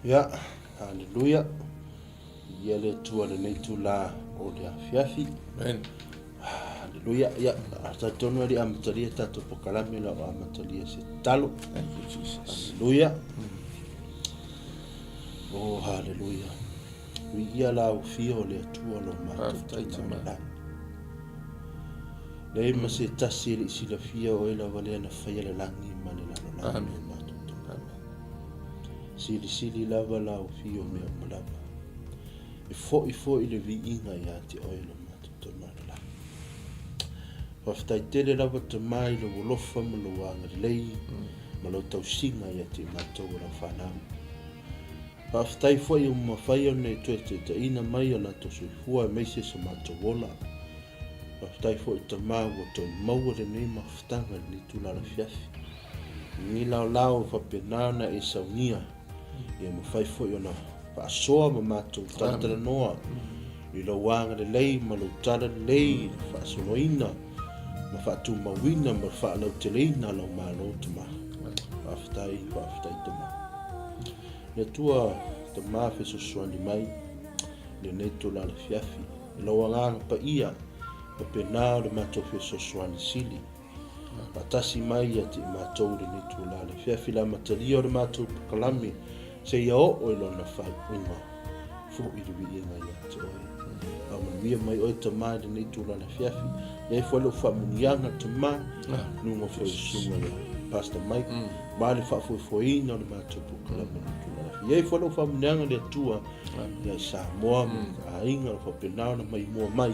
Ia, haleluia. Ia le Atua lenei itula o le afiafi. Amen. Haleluia. Ia, talitonu e le amatalia tatou polokalame la o amatalia se tatalo. Thank you, Jesus. Haleluia. Oh, haleluia. Viia la au fia o le Atua lo matou Faafetai, Tama. Tama. Leai ma se tasi e le i silafia o oe lava lea na faia le lagi ma le lalolagi Amen. lo matou Tama. Amen. Silisili lava la au fia o mea uma lava. E foi foi le viiga ia te oe lo matou Tama i le lagi. Faafetai tele lava Tama i lou alofa ma lou agalelei ma lau tausiga ia te i matou o lau fanau. Faafetai foi ua mafai ona e toe taitaiina mai o latou soifua aemaise so matou ola. Faafetai foi Tama ua toe maua lenei mafutaga i lenei itula afiafi. I lenei laolao ua faapena ona e saunia ia mafai foi ona faasoa ma matou talatalanoa i lou agalelei ma lou talalelei i le faasoloina ma faatumauina ma le faalauteleina o lau Malo Tama. Faafetai, faafetai Tama. Le Atua Tama fesoasoani mai i lenei itula afiafi i lou agaga paia faapena o le matou fesoasoani sili. Faatasi mai ia te i matou i lenei itula i le afiafi i le amatalia o le matou polokalame seia oo i lona faaiuga foi le viiga ia te oe. Faamanuia mai oe Tama i lenei itula i le afiafi. Ia ai foi lou faamuniaga Tama, luga foi o le susuga ia Pastor Mike, ma le faafoefoeina o le matou polokalame i lenei itula i le afiafi. Ia ai foi lou faamuniaga le Atua ia Samoa ma le aiga o faapena ona maimoa mai,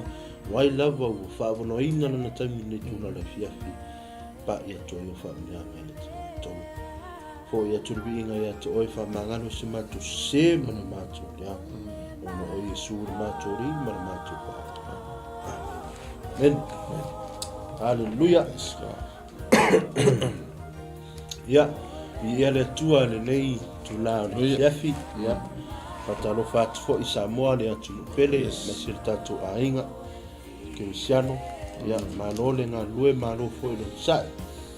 o ai lava ua faavanoaina lona taimi i lenei itula o le afiafi, pa'i atu ai o faamanuiaga ia te outou. Fo'i atu le viiga ia te oe, faamagalo se matou sē ma le matou leaga, ona o Iesu le matou Alii ma le matou Faaola. Amen. Amen. Haleluia. Ia, viia le Atua i lenei itula o le afiafi. Ia, faatalofa atu foi i Samoa le atunuu pele, aemaise le tatou aiga kerisiano. Ia, malo le galulue, malo foi le onosai.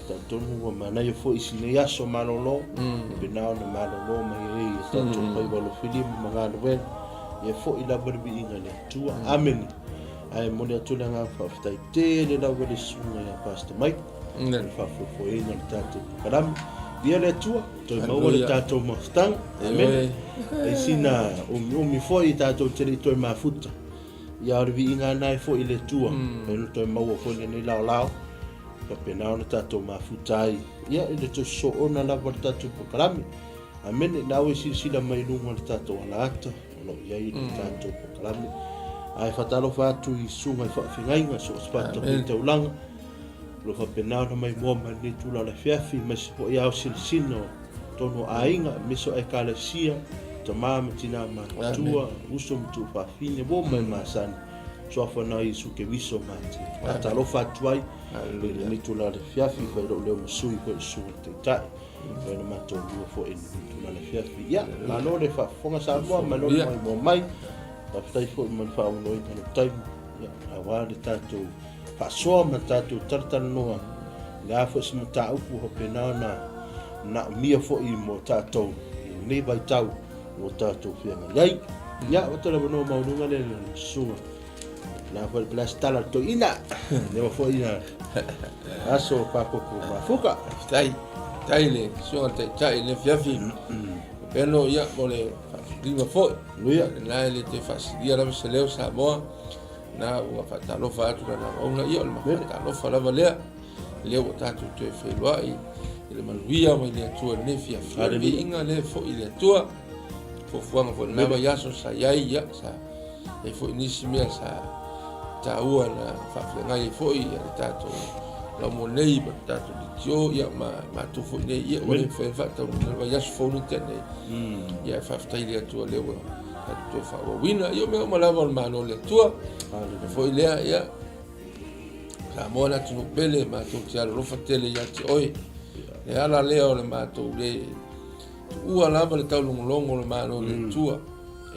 Talitonu ua manaia foi isi nei aso malolo, pena ona malolo mai ai e tatou faiva alofilima ma galuega. Ia foi lava le viiga i le Atua. Amene. Ae momoli atu le agaga faafetai tele lava i le susuga ia Pastor Mike i le faafoefoeina o le tatou polokalame. Viia le Atua, toe maua le tatou mafutaga. Amene. Ai sina umiumi foi tatou te le i toe mafuta. Ia o le viiga lena e foi i le Atua. Mafai ona toe maua foi lenei laolao. Faapena ona tatou mafuta ai. Ia i le toe soona lava o le tatou polokalame. Amene. Na ua e silasila mai i luga o le tatou alaata. o lo o i ai le tatou polokalame. Ae faatalofa atu i susuga i faafeagaiga so o se fata-faitaulaga o lo o faapena ona maimoa mai lenei itula o le afiafi, aemaise foi ao silasina o totonu o aiga, aemaise o Ekalesia, tama ma tina matutua, uso ma tuufafine, uo mai masani, suafa na Iesu Keriso ma te faatalofa atu ai i lenei itula o le afiafi, fai lou leo ma sui foi le susuga i le Taitai. Ia na matou lua foi i lenei itula o le afiafi. Ia, malo le faafofoga Samoa, malo le maimoa mai. Faafetai foi mo le faaaunoaina o le taimi. Ia, aua le tatou faasoa ma le tatou talatalanoa. O le a foi se mataupu ua faapena ona manaomia foi mo tatou i lenei vaitau ua tatou feagai ai. Ia, ua toe avanoa maualuga lea i le susuga. La foi le tala le toeaina. Leva foi na aso pakoko mafuka. Faafetai. Faafetai le susuga i le Taitai i le afiafi. Beno, ia, mo le faafiliga foi. Haleluia. Lena e le toe faasilia lava se leo Samoa. Na ua faatalofa atu lana auauna, ia o le faatalofa lava lea. Lea ua tatou toe feiloai i le manuia mai le Atua i lenei afiafi. O le viiga lea foi i le Atua. Fuafuaga foi i lena vaiaso sa i ai, ia, sa E i ai foi nisi mea sa taua na faafeagai ai foi le tatou laumua nei ma le tatou litio, ia ma matou foi nei, ia ua le mafai ona faataunuuina le vaiaso fou nei tea nei. Ia e faafetai i le Atua lea ua tatou toe faaauauina. Ia o mea uma lava o le Malo o le Atua. E foi lea, ia Samoa le atunuu pele, matou te alolofa tele ia te oe. Le ala lea o le matou le tuua lava le taulogologo o le Malo o le Atua.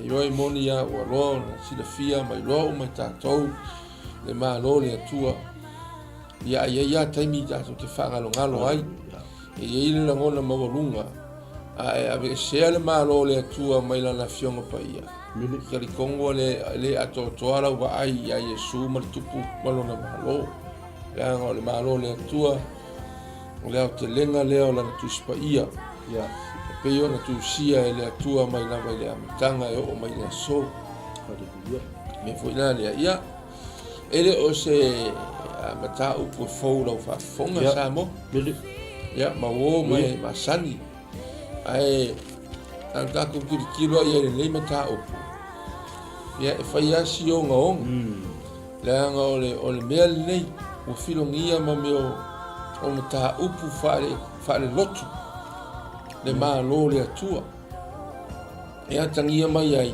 Ioe moni a ua loa ona silafia ma iloa uma e tatou le Malo o le Atua. Ia, e i ai lava taimi tatou te faagalogalo ai. E i ai le lagona maualuga. A e aveesea le Malo o le Atua mai Lana Afioga Paia, talitonu ua le atoatoa lau vaai ia Iesu ma le Tupu ma Lona Malo. Leaga o le Malo o le Atua, o le aotelega lea o Lana Tusi Paia, e pei ona tusia e le Atua mai lava i le amataga e oo mai i le aso. Mea foi la lea, ia, e le o se mataupu e fou lau faafofoga Samoa. Ia, ma uo ma e masani. Ae, a tatou tilotilo i ai i lenei mataupu, ia, e fai lava si ogaoga. Leaga o le, o le mea lenei, ua filogia ma mea o mataupu faale, faalelotu, le Malo o le Atua. E atagia mai ai,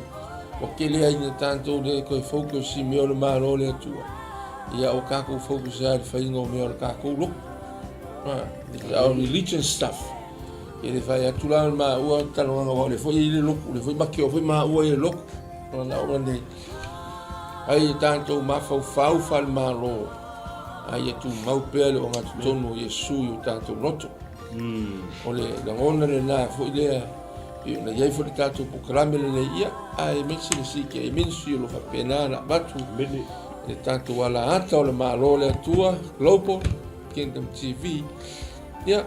ua tele ai ina tatou le toe focus i mea o le Malo o le Atua, ia ua tatou focus lava i le faiga o mea o le tatou lotu. Our religion stuff. E le fai atu la maua talanoaga aua o lea foi e i le lotu, o lea foi make o foi maua i le lotu. Ona o nei. Ai e tatou mafaufau faale-Malo, a ia tumau pea le ogatotonu o Iesu i o tatou loto. O le lagona lena foi lea, pei ona i ai foi le tatou polokalame lenei, ia, aemaise le CKA Ministry o lo o faapena ona avatu le tatou alaata o le Malo o le Atua, Global Kingdom TV, ia,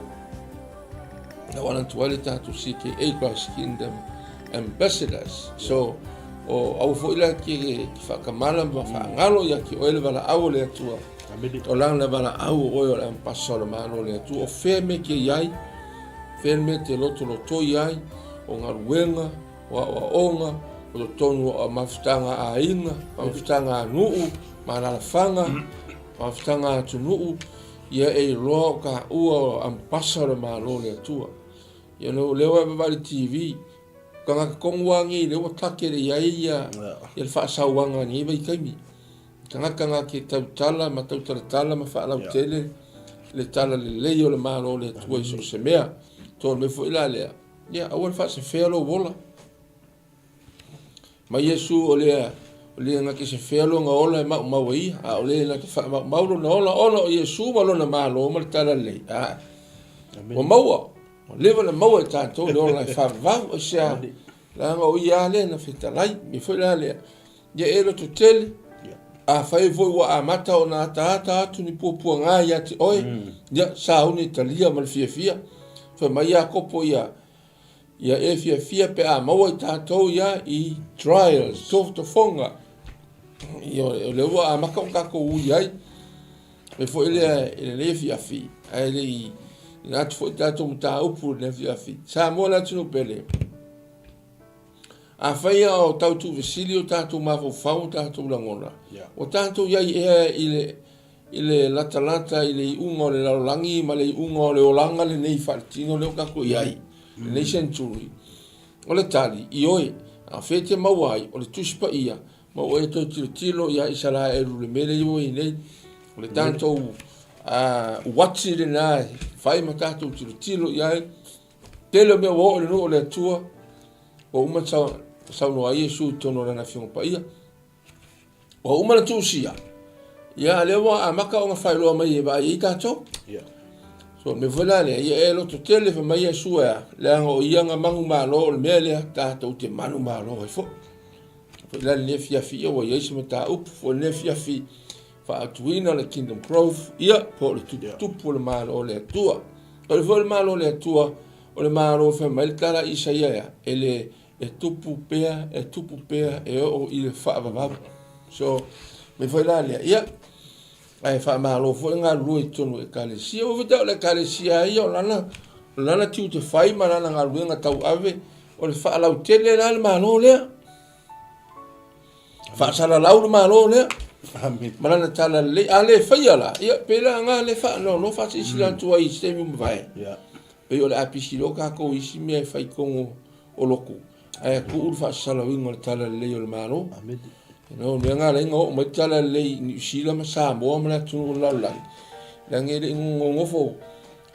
na ua atu ai le tatou CKA Christ Kingdom Ambassadors. So, o aua foi la ke whakamala ma whaangalo ia ki oe le valaau o le Atua. O lana le valaau o oe o le ampasa o le Malo o le Atua. O fea me ke iai, fea me te loto lotoi ai, o galuega, o aoaoga, o totonu o mafutaga aiga, mafutaga a nuu, maalaalafaga, mafutaga atunuu, ia e iloa o taua o ampasa o le Malo o le Atua. Ia no lea ua e vaavaai i le TV, tagata tonu lava nei lea ua takele i ai ia le faasauaga i lenei vaitaimi. Tagata na te tautala ma tautalatala ma faalautele le tala lelei o le Malo o le Atua i so o se mea. Tolu mai foi la lea, ia aua le faasefea lou ola. Ma Iesu o lea, o lea na te sefea lona ola e maumau e ia, a o le na te faamaumau lona ola ona o Iesu ma lona Malo ma le tala lelei. A, ua maua, ua leva ona maua e tatou le ola e faavavau, aisea, leaga o ia lava lea na fetalai, mea foi la lea, ia e loto tele, afai foi ua amata ona ataata atu ni puapuaga ia te oe, ia sauni e talia ma le fiafia. Fai mai Iakopo ia, Ia e fiafia pe a maua i tatou ia i trials, tofotofoga. Ia, o lea ua amata ona tatou ui ai. E foi lea i lenei afiafi, ae le i ina atu foi tatou mataupu i lenei afiafi. Samoa le atunuu pele. Afai o tau tuufesili o tatou mafaufau o tatou lagona, ua tatou i ai ea i le i le latalata i le iuga o le lalolagi ma le iuga o le olaga lenei faaletino lea ua tatou i ai, lenei century. O le tali, ioe, a o fea e te maua ai, o le Tusi Paia, ma ua e toe tilotilo ia Isaraelu i le mea lea ua i ai nei. O le tatou uati lena e fai ma tatou tilotilo i ai. Tele o mea ua oo i le nuu o le Atua, ua uma saunoa ai Iesu i totonu o Lana Afioga Paia. Ua uma na tuusia, ia lea ua amata ona faailoa mai e vaai ai tatou. Yeah. So mea foi la lea, ia e loto tele fai mai Iesu e a, leaga o ia na manumalo o le mea lea tatou te manumalo ai foi. Foi la lenei afiafi ia ua i ai se mataupu foi lenei afiafi faatuina le Kingdom Growth, ia po o le tuputupu o le Malo o le Atua. O le foi o le Malo o le Atua, o le Malo fai mai le tala a Isaia ea, e le E tupu pea, e tupu pea, e oo i le faavavau. So, mea foi la lea, ia, ae faamalo foi galulue i totonu o Ekalesia. Ua faitau o le Ekalesia a ia, o lana, o lana tiute fai ma lana galuega tauave, o le faalautele la le Malo lea. Faasalalau le Malo lea. Ma lana tala lelei. A le faia la, ia, pe la nga le faanoanoa faasilasila atu ai i se taimi ua mavae. Pei o le a pisi loa tatou i isi mea e fai i totonu o lotu, ae tuu le faasalalauina o le Tala Lelei o le Malo. O le mea lena e ala ai ona oo mai le Tala Lelei i Niu Sila ma Samoa ma le atunuu o le lalolagi, leaga e le i nonofo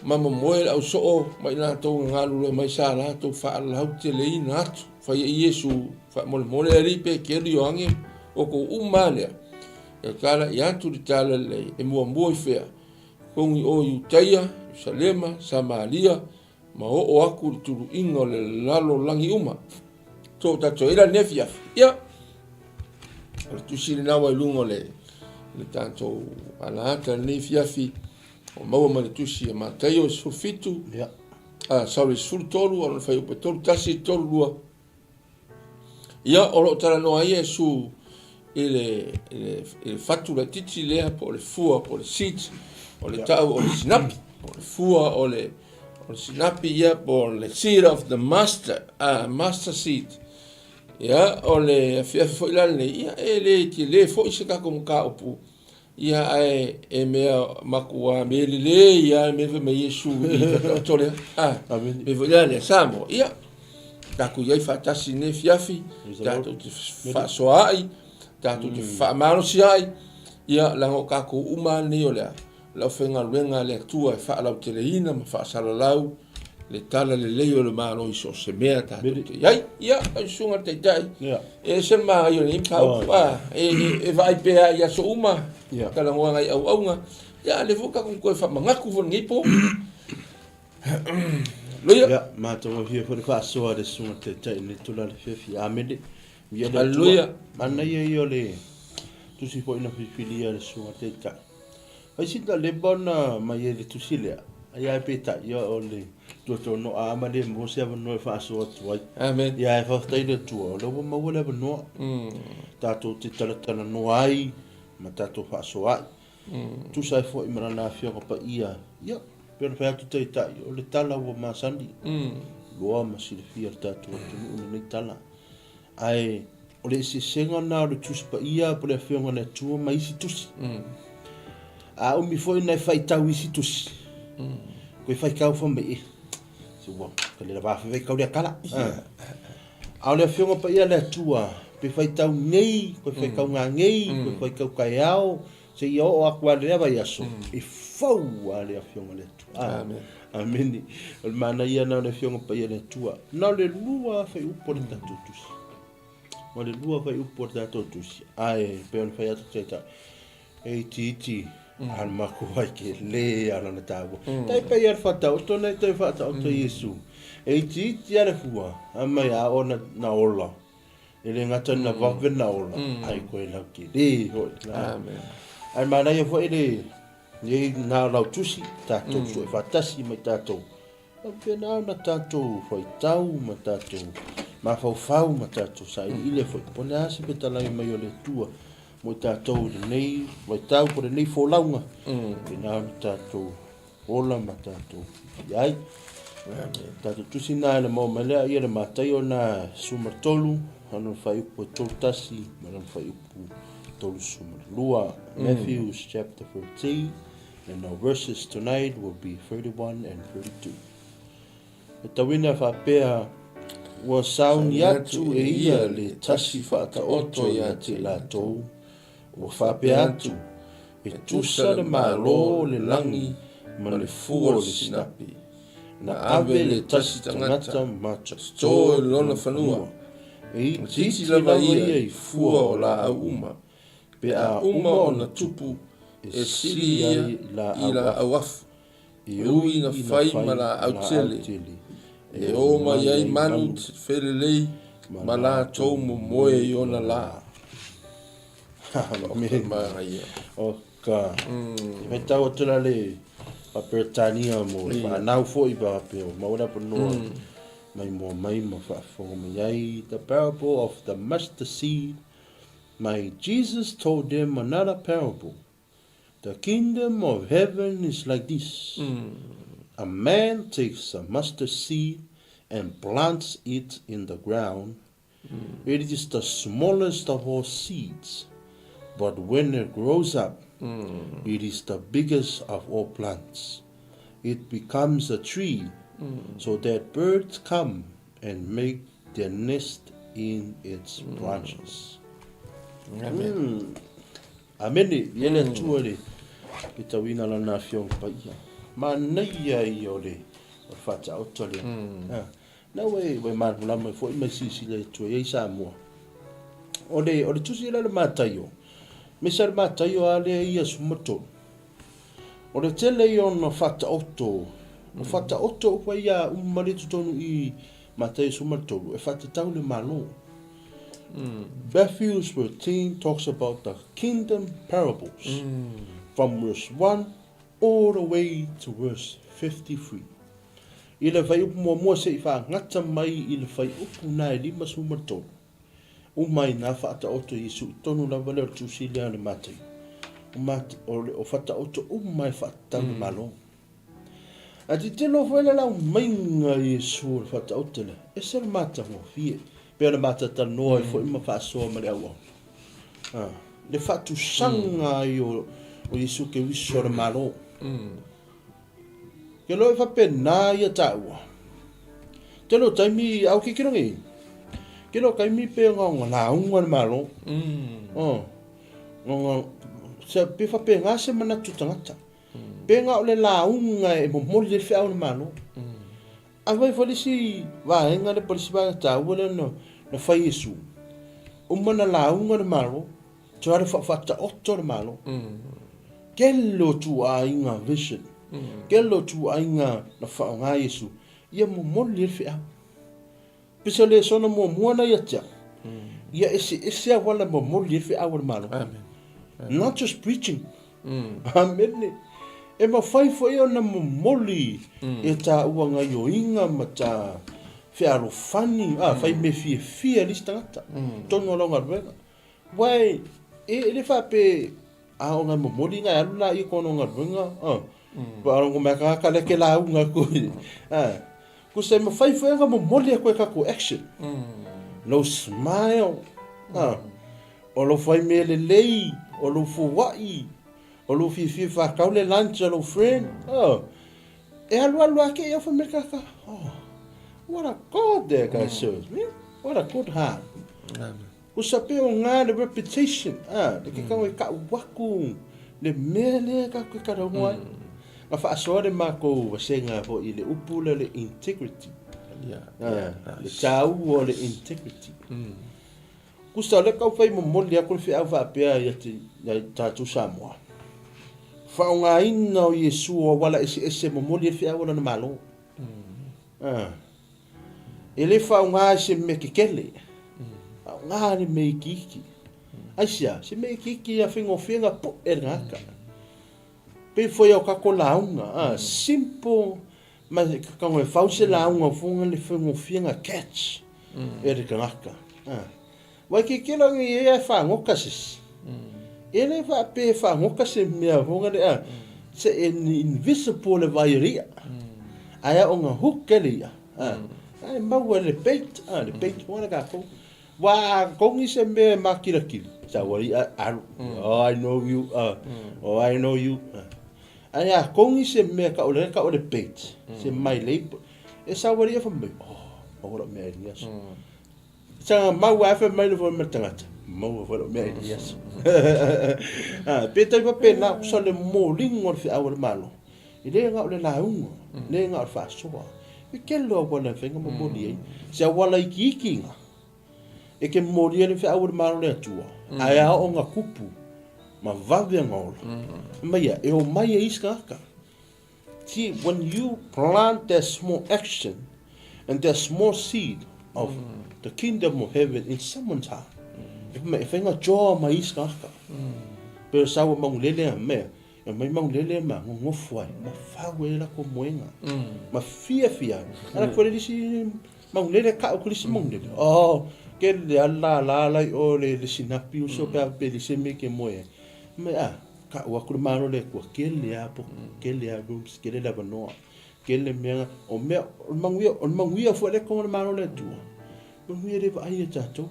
ma momoe le ausoo ma i latou na galulue mai sa latou faalauteleina atu. Fai ai Iesu, faamolemole alii Peteru, Ioane, outou uma lava lea, e talai atu le Tala Lelei e muamua i fea? Totonu i o Iutaia, Ierusalema, Samaria. ma oo aku i le tuluiga o le lalolagi uma. To tatou ai la lenei afiafi. Ia, o le tusi lena ua i luga o le, le tatou alaata lenei afiafi, o maua mai le tusi a Mataio 17, yeah. Sorry, 13, o lona fuaiupu e 31, 32. Ia, o lo o talanoa ai Iesu i le, i le, i le fatu laitiiti lea, po o le fua, po o le seed, o le tau o le sinapi, po o le fua o le, o le sinapi, ia, po o le seed of the master, master seed. Ia, o le afiafi foi la lenei, ia, e le tele foi se tatou mataupu, ia, ae e mea matua me lelei ia me fai mai Iesu i whakataoto lea. Ah, me foi la lea Samoa. Ia, tatou i ai faatasi i lenei afiafi, tatou te faasoa ai, tatou te faamalosi ai, ia, leaga o tatou uma lava lenei o le a? Le aufaigaluega a le Atua e faalauteleina ma faasalalau le tala lelei o le Malo i so o se mea tatou te i ai. Ia, lau susuga i le Taitai, e ese le manaia o lenei mataupu, a, e vaai pea i aso uma, talanoaga i auauna, ia, a o lea foi ua tatou toe faamanatu foi i lenei po. Loia. Ia, matagofie foi le faasoa a le susuga i le Taitai i lenei itula i le afiafi. Amene. Viia le Atua. Haleluia. Manaia ia o le tusi foi na filifilia e le susuga i le Taitai. Ai sina leva ona mai ai le tusi lea, ai ae peitai, ia o le tuatuanoa ama le maua se avanoa e faasoa atu ai. Amen. Ia ae faafetai i le Atua, o lea ua maua le avanoa. Tatou te talatalanoa ai ma tatou faasoa ai. Tusa ai foi ma lana Afioga Paia, ia, pei ona fai atu Taitai, o le tala ua masani. Iloa ma silafia e le tatou atunuu lenei tala. Ae o le eseesega lena o le Tusi Paia po o le Afioga i le Atua ma isi tusi. A umi foi ona e faitau isi tusi, koe faitau fai mai, eh, se ua ka le lava faitau lea tala. A o le Afioga Paia a le Atua, pe faitau nei, koe faitau nanei, koe faitau taeao, seia oo atu lava i lea vaiaso, e fou lava le Afioga a le Atua. Amen. Amene. O le manaia lena o le Afioga Paia a le Atua. Na o le lua fuaiupu o le tatou tusi. O le lua fuaiupu o le tatou tusi. Ae pei ona fai atu Taitai, e itiiti a le matua i tele a lana taua. Tai pei a le faataoto na e toe faataoto Iesu. E itiiti a le fua, a mai a ona na ola. E le gata ina vave na ola, ae koe lautele hoi. Amen. Ae manaia foi le nei na lau tusi, tatou sue faatasi mai tatou. Faapena ona tatou faitau ma tatou mafaufau ma tatou sailiili foi. Po o le a se fetalai mai o le Atua mo i tatou i lenei vaitau po o lenei folauga. Faapena ona tatou ola ma tatou i ai. Tatou tusi na e le maua mai lea ia le Mataio na 13, lona fuaiupu e 31 ma lona fuaiupu 32. Matthew chapter 13 and our verses tonight will be 31 and 32. E tauina faapea, Ua sauni atu e ia le tasi faataoto ia te latou, ua faapea atu, E tusa le Malo o le lagi ma le fua o le sinapi, na ave le tasi tagata ma toto i lona fanua, e itiiti lava ia i fua o laau uma, pe a uma ona tupu, e sili ia i laau afu, E ui ina fai ma laau tele, e o mai ai manu felelei ma latou momoe i ona la. Manaia. O ka. Faitau atu la le Faa-Peretania mo le whanau foi pa pe o maua le avanoa mai mua mai ma faafofoga mai ai. The parable of the mustard seed. My Jesus told them another parable. The kingdom of heaven is like this. A man takes a mustard seed and plants it in the ground. It is the smallest of all seeds, but when it grows up, it is the biggest of all plants. It becomes a tree, so that birds come and make their nest in its branches. Amen. Amene, ia le Atua le le tauina lana afioga paia. Manaia ia o le o le faataoto lea. Ah, na ua e ua e malamalama ai foi ma e silasila atu ai i Samoa. O le o le tusi lea le Mataio, aemaise lava le Mataio lava lea ia 13. O le tele ia ona faataoto O faataoto upa ia uma mai i totonu i Mataio 13 e faatatau le Malo. Matthew 13 talks about the kingdom parables from verse 1 all the way to verse 53. I le fuaiupu muamua se i faagata mai i le fuaiupu na e 53, uma ai na faataoto Iesu i tonu lava lea o le tusi lea o le Mataio. O, o, o faataoto uma e faatatau le Malo. A tilotilo foi le laumaiga i Iesu o le faataoto lea, ese le matagofie, pei ona matatalanoa ai foi ma faasoa ma le auauna. A, le faatusaga ai o, o Iesu Keriso o le Malo. Ke loa e faapena ia taua. Tele o taimi, au ke kilo ngi. Tele o taimi pe nga nga lauga le Malo. Oh. Nga nga, se pe faapena se manatu tagata. Pe na o le lauga e momoli ai le feau a le Malo. A fai foi le isi vaega lea po o le isi vaega taua lea na, na fai e Iesu, uma na lauga le Malo, toe alu faafaataoto le Malo. Tele o ituaiga vision, tele o ituaiga na faaaoga Iesu, ia momoli ai le feau. Pisa le sona muamua na ia te au. Ia eseese auala e momoli ai le feau a le Malo. Amen. Not just preaching. Amene. E mafai foi ona momoli e tāua gaioiga ma tā fealofani, a, fai mea fiafia le isi tagata, tonu o lau galuega. Aua e, e le faapea a ona e momoli na e alu laia kona galuega, a, pa o mea tagata lea ke lauga aku, a, kusa e mafai foi ona momoli atu e tatou action. Lou smile, a, O lou fai mea lelei, o lou foai, o lou fiafia whakau le lunch a lou friend. Oh. E alu alu ake i au me kaka. Oh. What a God that guy serves, man. What a good heart. Amen. Ko sa pe o ngā le reputation. Ah, le ke kau e ka waku. Le mea le ka ke ka rongo ai. Nga whaasoa le mākou wasenga ho i le upu le le integrity. Yeah. Ah, yeah. Le tāu o le integrity. Kusa o lea kau fai momoli aku le feau faapea ia te ia tatou Samoa. Faaaogaina o Iesu o auala eseese momoli ai le feau o lana Malo. Ah. E le faaaoga i se mea kekele. Faaaoga le mea ikiiki. Aisea, se mea ikiiki ia faigofie ona po'e e le tagata. Pei foi o kako lauga, ah, simple Ma ka ngoe fau se lauga fonga le faigofie ona catch e le tagata. Wai ke kela ngi e e whangoka se. E le wha pe whangoka se mea fonga le a se invisible le vairia. Aia o nga hook ele ia. Ai maua le bait, a le bait fonga le kākou. Wā kongi se mea e mākirakiri. Sa wari a aru. Oh, I know you. Oh, I know you. Ae a kongi se mea ka ole ka ole bait, se mai lei, e sawari e fa mai, oh, maua lou mea i lenei aso. Saga maua ae fai mai le foi ma le tagata, maua foi lou mea i lenei aso. Ah, pe tai faapena, sa le moliga o le feau a le Malo, e le na o le lauga, le na o le faasoa. E tele o auala e mafai ona momoli ai. Se auala ikiiki ina, E ke momoli ai le feau o le Malo le Atua, ae a oo ona kupu ma vave ona ola. Mai ia, e omai e isi tagata. See, when you plant that small action and that small seed of the kingdom of heaven in someone's heart, e mai, e whai ngā joa mai isi tagata. Pera saua maungulele a mea, e mai maungulele ma ngongofo ai, ma whau e la ko moenga. Ma fia fia. Ala koe le isi maungulele, ka o isi maungulele. Oh, ke le ala la la i o le le sinapi uso pe a pe le se me ke moe. Me a, ka o aku le malo le kua, ke le a po, ke le a rooms, ke le lava noa. Ke le mea, o mea, o le manguia, o le manguia fua le konga le malo le atua. Manguia le vaai e tātou.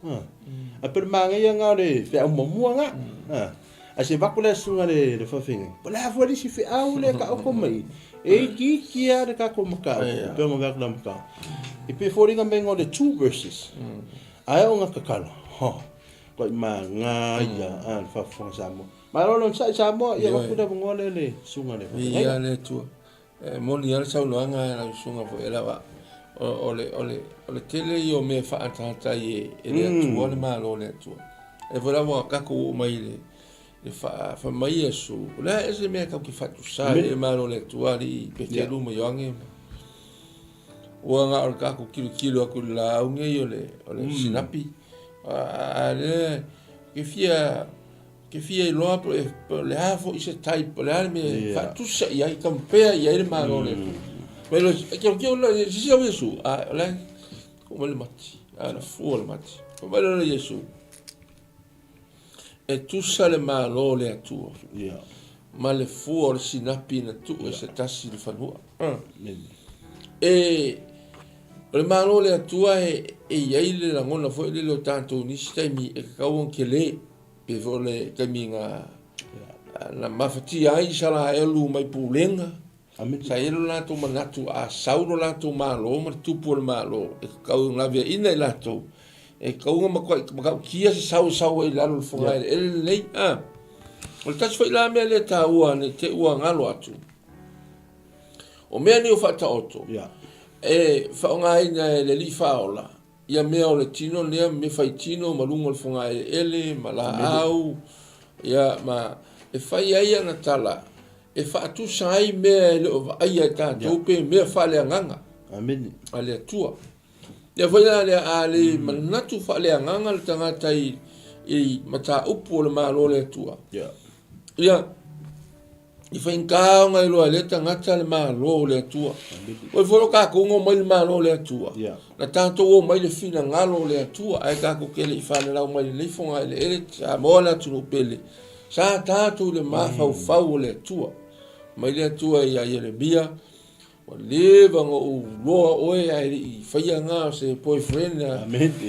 A pe le manaia nga o le feau muamua nga. A se vaku le susuga le le fafine. Po le a foi le isi feau le taoto mai. E ikiiki a le tatou mataupu. Pe ona vea la mataupu. E pei foliga mai nga o le two verses. Ae o nga tatalo. Ho. Ko i manaia a le faafofoga Samoa. Malo le onosai Samoa ia vaku le avanoa lea le susuga le fafine. Viia le Atua. E moni lava le saunoaga a lau susuga foi e lava, o le, o le, o le tele ia o mea e faaataata ai e, e le Atua le Malo o le Atua. E foi lava tatou oo mai i le, Le fai mai Iesu, O le a ea se mea tatou te faatusa ai le Malo o le Atua, alii Peteru ma Ioane? Ua na o le tatou tilotilo atu i le laau nei o le, o le sinapi. A lea, ke fia, ke fia iloa po o le a foi se type, po o le a le mea e faatusa i ai, compare i ai le Malo o le Atua. Mai lo, e tilotilo la, sisi au Iesu, a o le, ko mai le mati, a na fua le mati. Fai mai lea o Iesu, E tusa le Malo o le Atua ma le fua o le sinapi na tuu e se tasi i le fanua. E, o le Malo o le Atua e, e i ai le lagona foi lele o tatou i nisi taimi e tatau ona tele, pei foi o le taimi na, na mafatia ai Isaraelu mai pulega, Sa i ai lo latou manatu a sau lo latou Malo ma le tupu o le Malo e tatau ona laveaiina i latou, e tatau ona matuai matautia se sau e sau ai i lalo o le fogaeleele lenei. A o le tasi foi la mea lea e taua ne i te i ua galo atu, o mea nei o faataoto e faaaogaina e le Alii Faaola ia mea o le tino lea, mea faitino ma luga o le fogaeleele ma laau, ia ma e fai ai ana tala e faatusa ai mea e le o vaaia e tatou pe mea faaleagaga a le Atua. Ia foi la lea a le manatu faaleagaga le tagata i i mataupu o le Malo o le Atua. Ia i faigata ona iloa e lea tagata le Malo o le Atua. Oi foi o tatou na omai le Malo o le Atua. Na tatou omai le finagalo o le Atua ae tatou te le i fananau mai lenei fogaeleele Samoa le atunuu pele. Sa tatou i le mafaufau o le Atua. Mai le Atua ia Ieremia, Ua leva ona ou loa oe ae le i faia na o se boyfriend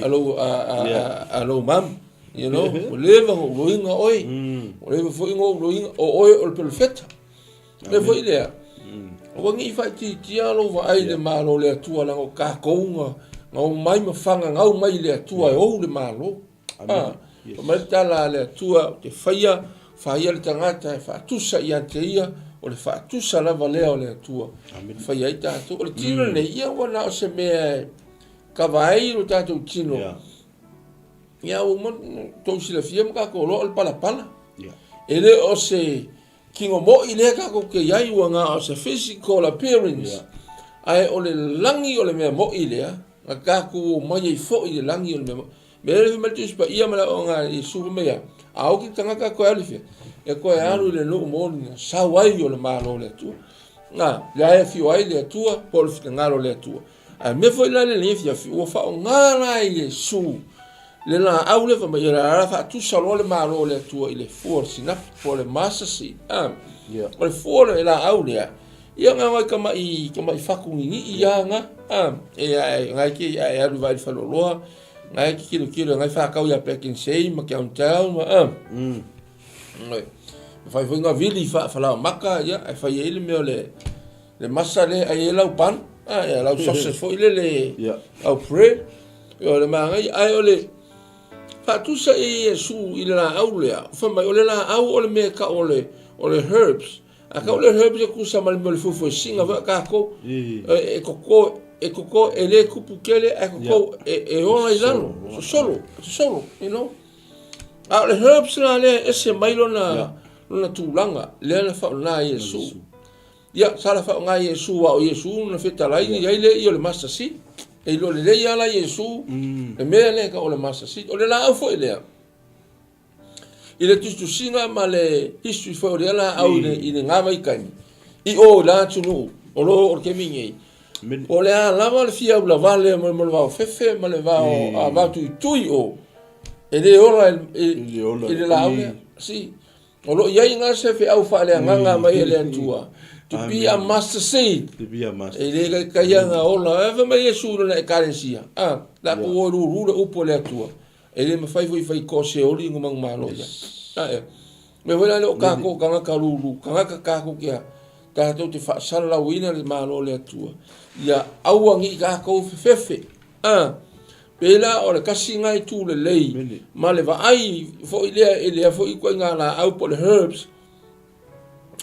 a lou, a, a, a, a lou mum. You know? Ua leva ona ou loina oe. Ua leva foi ona ou loina, o oe o le perofeta. Mea foi lea, aua ne i faaitiitia lou vaai i le Malo o le Atua, leaga o tatou na, na omai ma fagagau mai i le Atua e ou le Malo. Fai mai le tala a le Atua, ou te faia, faia le tagata e faatusa ia te ia, o le faatusa lava lea o le Atua. E faia ai tatou. O le tino lenei, ia ua na o se mea e kava ai lo tatou tino. Ia ua uma tou silafia ma tatou iloa o le palapala. E le o se Tino moi lea tatou te i ai ua na o se physical appearance, ae o le lagi o le mea moi lea, na tatou omai ai foi i le lagi o le mea moi. Mea lea fai mai le Tusi Paia ma le Aoga a Iesu fai mai a, a oki le tagata e toe alu i fea? E toe alu i le nuu moni na sau ai o le Malo o le Atua. Na, lea e afio ai le Atua po o le finagalo o le Atua. Ae mea foi la lenei afiafi, ua faaaoga la e Iesu le laau lea fai mai, o le a faatusa loa le Malo o le Atua i le fua o le sinapi, po o le mustard seed. A, o le fua o le laau lea, ia na o tamai, tamai fatu ninii lava na, a, e ae, na e te, ae alu i vai i le faleoloa, na e te tilotilo, na e faatau ia Pak'nSave ma Countdown, ma, a. E fai foi na vili faafalaomata, ia, e fai ai le mea o le, Le masa lea ai ai lau bun, ah, ia, lau sausage foi lele, yeah. Lau bread, o le manaia, ae o le faatusa i Iesu i le laau lea, fai mai, o le laau o le mea e tau o le, o le herbs, a tau le herbs e tusa ma le mea o le fuefuesina foi a tatou, e, e koko, e koko, e le tupu tele, ae koko, e, e ola i lalo, sosolo, sosolo, you know. A o le herbs la lea e ese mai lona, lona tulaga, lea na faaaoga e Iesu. Ia, sa la faaaoga e Iesu, aua o Iesu na fetalai i ai le i o le mustard seed. E iloa lelei lava la Iesu le mea lea e tau o le mustard seed. O le laau foi lea, i le tusitusiga ma le history foi o lea laau i lena vaitaimi, i o i la atunuu o lo o le taimi nei, o le a lava le fia ulavale mo le vao fefe ma le vao, vao tuitui o, e le ola i le laau lea. See? O lo o i ai na se feau faaleagaga mai e le Atua. To be a mustard seed. To be a mustard E le taitai ana ola. E fai mai Iesu i lona ekalesia. A, la ku o lulu le upu a le Atua. E le mafai foi fai ko se oli ngo manumalo ia. A e. Me foi la le o kākou tagata lulu, tagata kākou kia tātou te faasalalauina le Malo o le Atua. Ia aua ne i kākou fefefe. A, pēlā o le tasi lena itu lelei ma le vaai foi lea i lea foi ituaiga laau po o le herbs.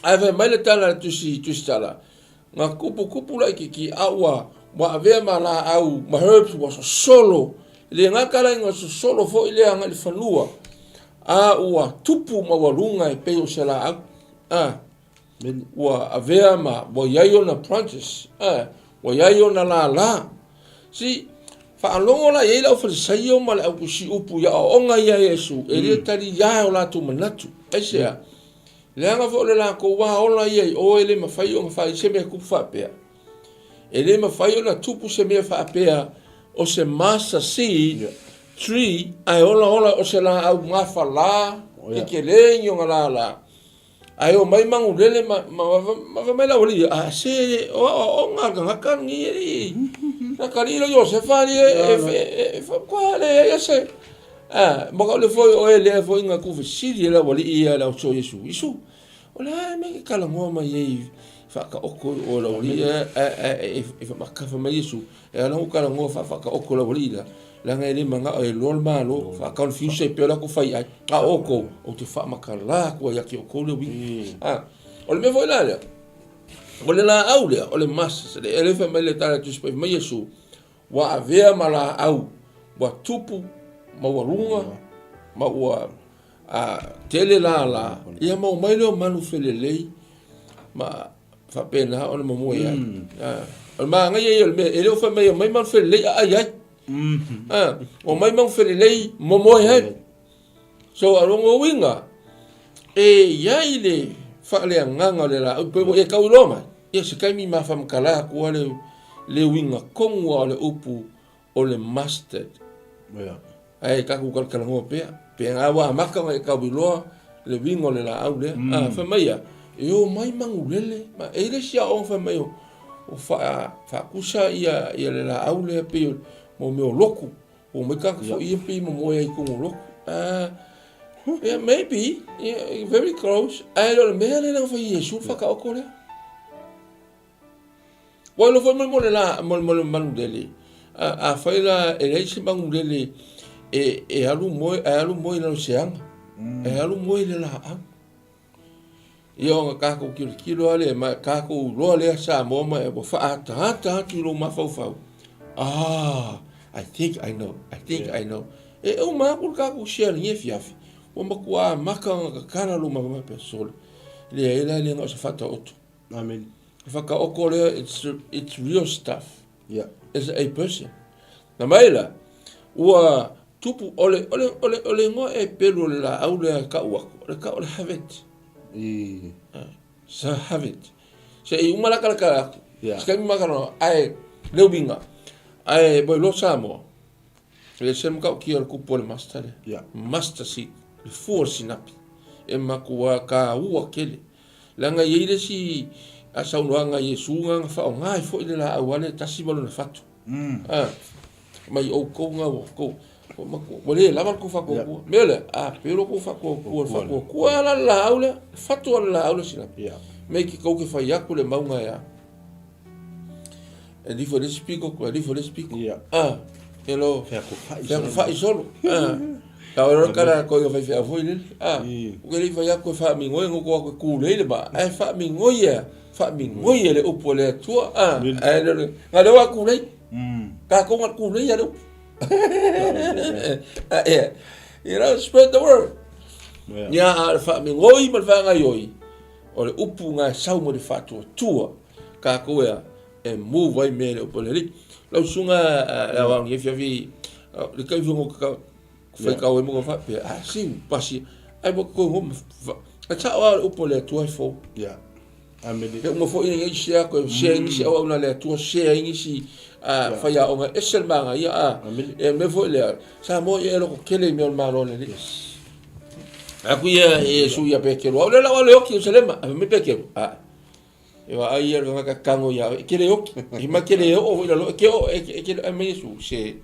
Ae fai mai le tala a le tusi, tusi tala, na tuputupu laitiiti a ua, ua avea ma laau ma herbs ua sosolo. E le gata la ina sosolo foi lea agai i le fanua, A ua tupu maualuga e pei o se laau. A, ua avea ma ua i ai ona branches, a, ua i ai ona lālā. See, faalogo la i ai le Aufalisaio ma le Autusiupu i aoaoga ia a Iesu, e le taliā o latou manatu. Aisea? Leaga foi o le latou wā ola ia i o e le mafai ona fai se mea tupu faapea. E le mafai ona tupu se mea faapea o se mustard seed tree ae olaola o se laau mafala kekelē ni ona lālā. Ae omai manulele ma, ma, ma, ma mai le aualii, a se o aoaoga a le tagata lenei e alii. Na kalii lo Iosefa alii e, e, e, e, e, leai a se, a, ma ka ule foi o e lea foi na tuufesili e le aualii ia le auso Iesu. Iesu, o le a le mea e te talanoa mai ai faataoto i o le aualii e, e, e, fai mai Iesu, e ala ona ou talanoa faa-faataoto i le aualii lea, leaga e le manao e iloa le Malo, faa-confuse ai pea o le latou fai ai. A o outou, ou te faamatala atu ai ia te outou le uiga. A, o le mea foi la lea, o le laau lea, o le mustard, e le fai mai le tala a le Tusi Paia, fai mai Iesu, Ua avea ma laau ua tupu maualuga ma ua tele lālā, ia ma omai lea o manu felelei ma faapena ona momoe ai. O le manaia ia o le mea, e le o fai mai omai manu felelei aai ai. Omai manu felelei momoe ai. So, o lona uiga, e i ai le faaleagaga o le laau, pe ua e tau iloa mai, ia se taimi ma faamatala atu lava le, le uiga tonu lava o le upu o le mustard. Yeah. Ae tatou talatalanoa pea, pe a ua amata ona e tau iloa le uiga o le laau lea. Mm. Fai mai ia, e omai manulele, ma e i le isi aoga fai mai o, o faa, faatusa ia, ia le laau lea pei o, mo mea o lotu. Ua mai tagata foi ia pei momoe ai i totonu o lotu. Ah, yeah, maybe, yeah, very close. Ae le o le mea lea na fai e Iesu le whakaoko lea. Ua iloa foi mo le la, mo le manulele. A, afai la e leai se manulele e, e alu moe, e alu moe i lalo se aga. E alu moe i le laau. Ia ona tatou tilotilo lava lea, ma tatou iloa lea Samoa ma ua faaataata atu i lou mafaufau, ah, I think I know, I think yeah. I know. E uma aku le tatou share lenei afiafi, ua matua amata ona tatala lou mafaufau pea sole. Leai la e le na o se faataoto. Amen. Whakaoko lea, it's real stuff. Yeah. It's a person. Na mai la, ua tupu, o le, o le, o le, o le ingoa e pelu o le laau lea e kau aku, o le kau o le Havet. I. Sa Havet. Se i uma la kalakala aku. Yeah. Se kaimi makano, ae, le uiga, ae, moi lo Samoa, le se makau kia o le kupu o le mustard lea. Yeah. Mustard seed, le fua o le sinapi. E makua ka ua kele. Leaga e i ai le isi saunoaga a Iesu na faaaoga ai foi le laau a le tasi ma lona fatu. A, mai outou na ua tou, ua le lava le tou faatuatua. Mea lea, a pe lo tou faatuatua, le faatuatua la le laau lea, le fatu a le laau lea sinapi. Mea ki tou ke fai atu le mauga e a. E nifo le isi piko, e nifo le isi piko. A, e lo, feakofai solo. A, ka ora kara ko i fai fea foi lele. A, o ke le fai atu e faamigoi ngo ko aku kulei le ma. Ae faamigoi e, faamigoi e le upu a le Atua. A, ae le, nga le wa kulei. Ka ko nga kulei a le upu. Yeah. You know, spread the word. Ia, a le faamigoi ma le faagaioi, o le upu nga e sau mo le faatuatua. Kākou e e move ai mea i le upu a le Alii. Lau susuga le aoao nei afiafi, le kai foi ka fai kau ai mo ka faapea, a si pasi, ai mo ko ngo a sao a le upu a le Atua e fou. Yeah. Amene. E uma foi nei share ko share nisi auauna a le Atua, share ai nisi faiaoga ese le magaia a e mea foi lea Samoa ia e loko tele i mea o le Malo o le Alii. Yes. Aku ia e Iesu ia Petero, au le lau le oki Ierusalema, a fai mai Petero, a E vaai ia le tagata kago iā oe, e te le oki. E ma te le oo foi i lalo, e te oo, e te, e te, ai mai Iesu, se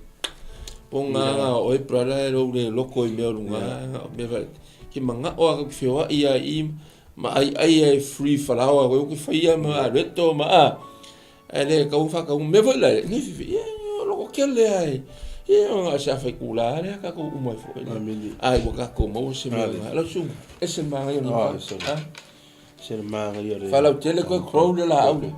poga oe brother e lou le loko i mea o luga, o mea fa, ke manao a ke feoai ia i ma aiai ai free falaoa koe ke faia ma areto ma a. Ae le tau whakau, mea foi la, nei whiwhi, ia, loko kele ai. Ia, o ngā se awhai kūlā, lea kākou uma ai foi. Ai, ua kākou maua se mea ngā. Lau sunga, e se māngai o nā. Se le māngai o le... Faalautele koe grow le laau le.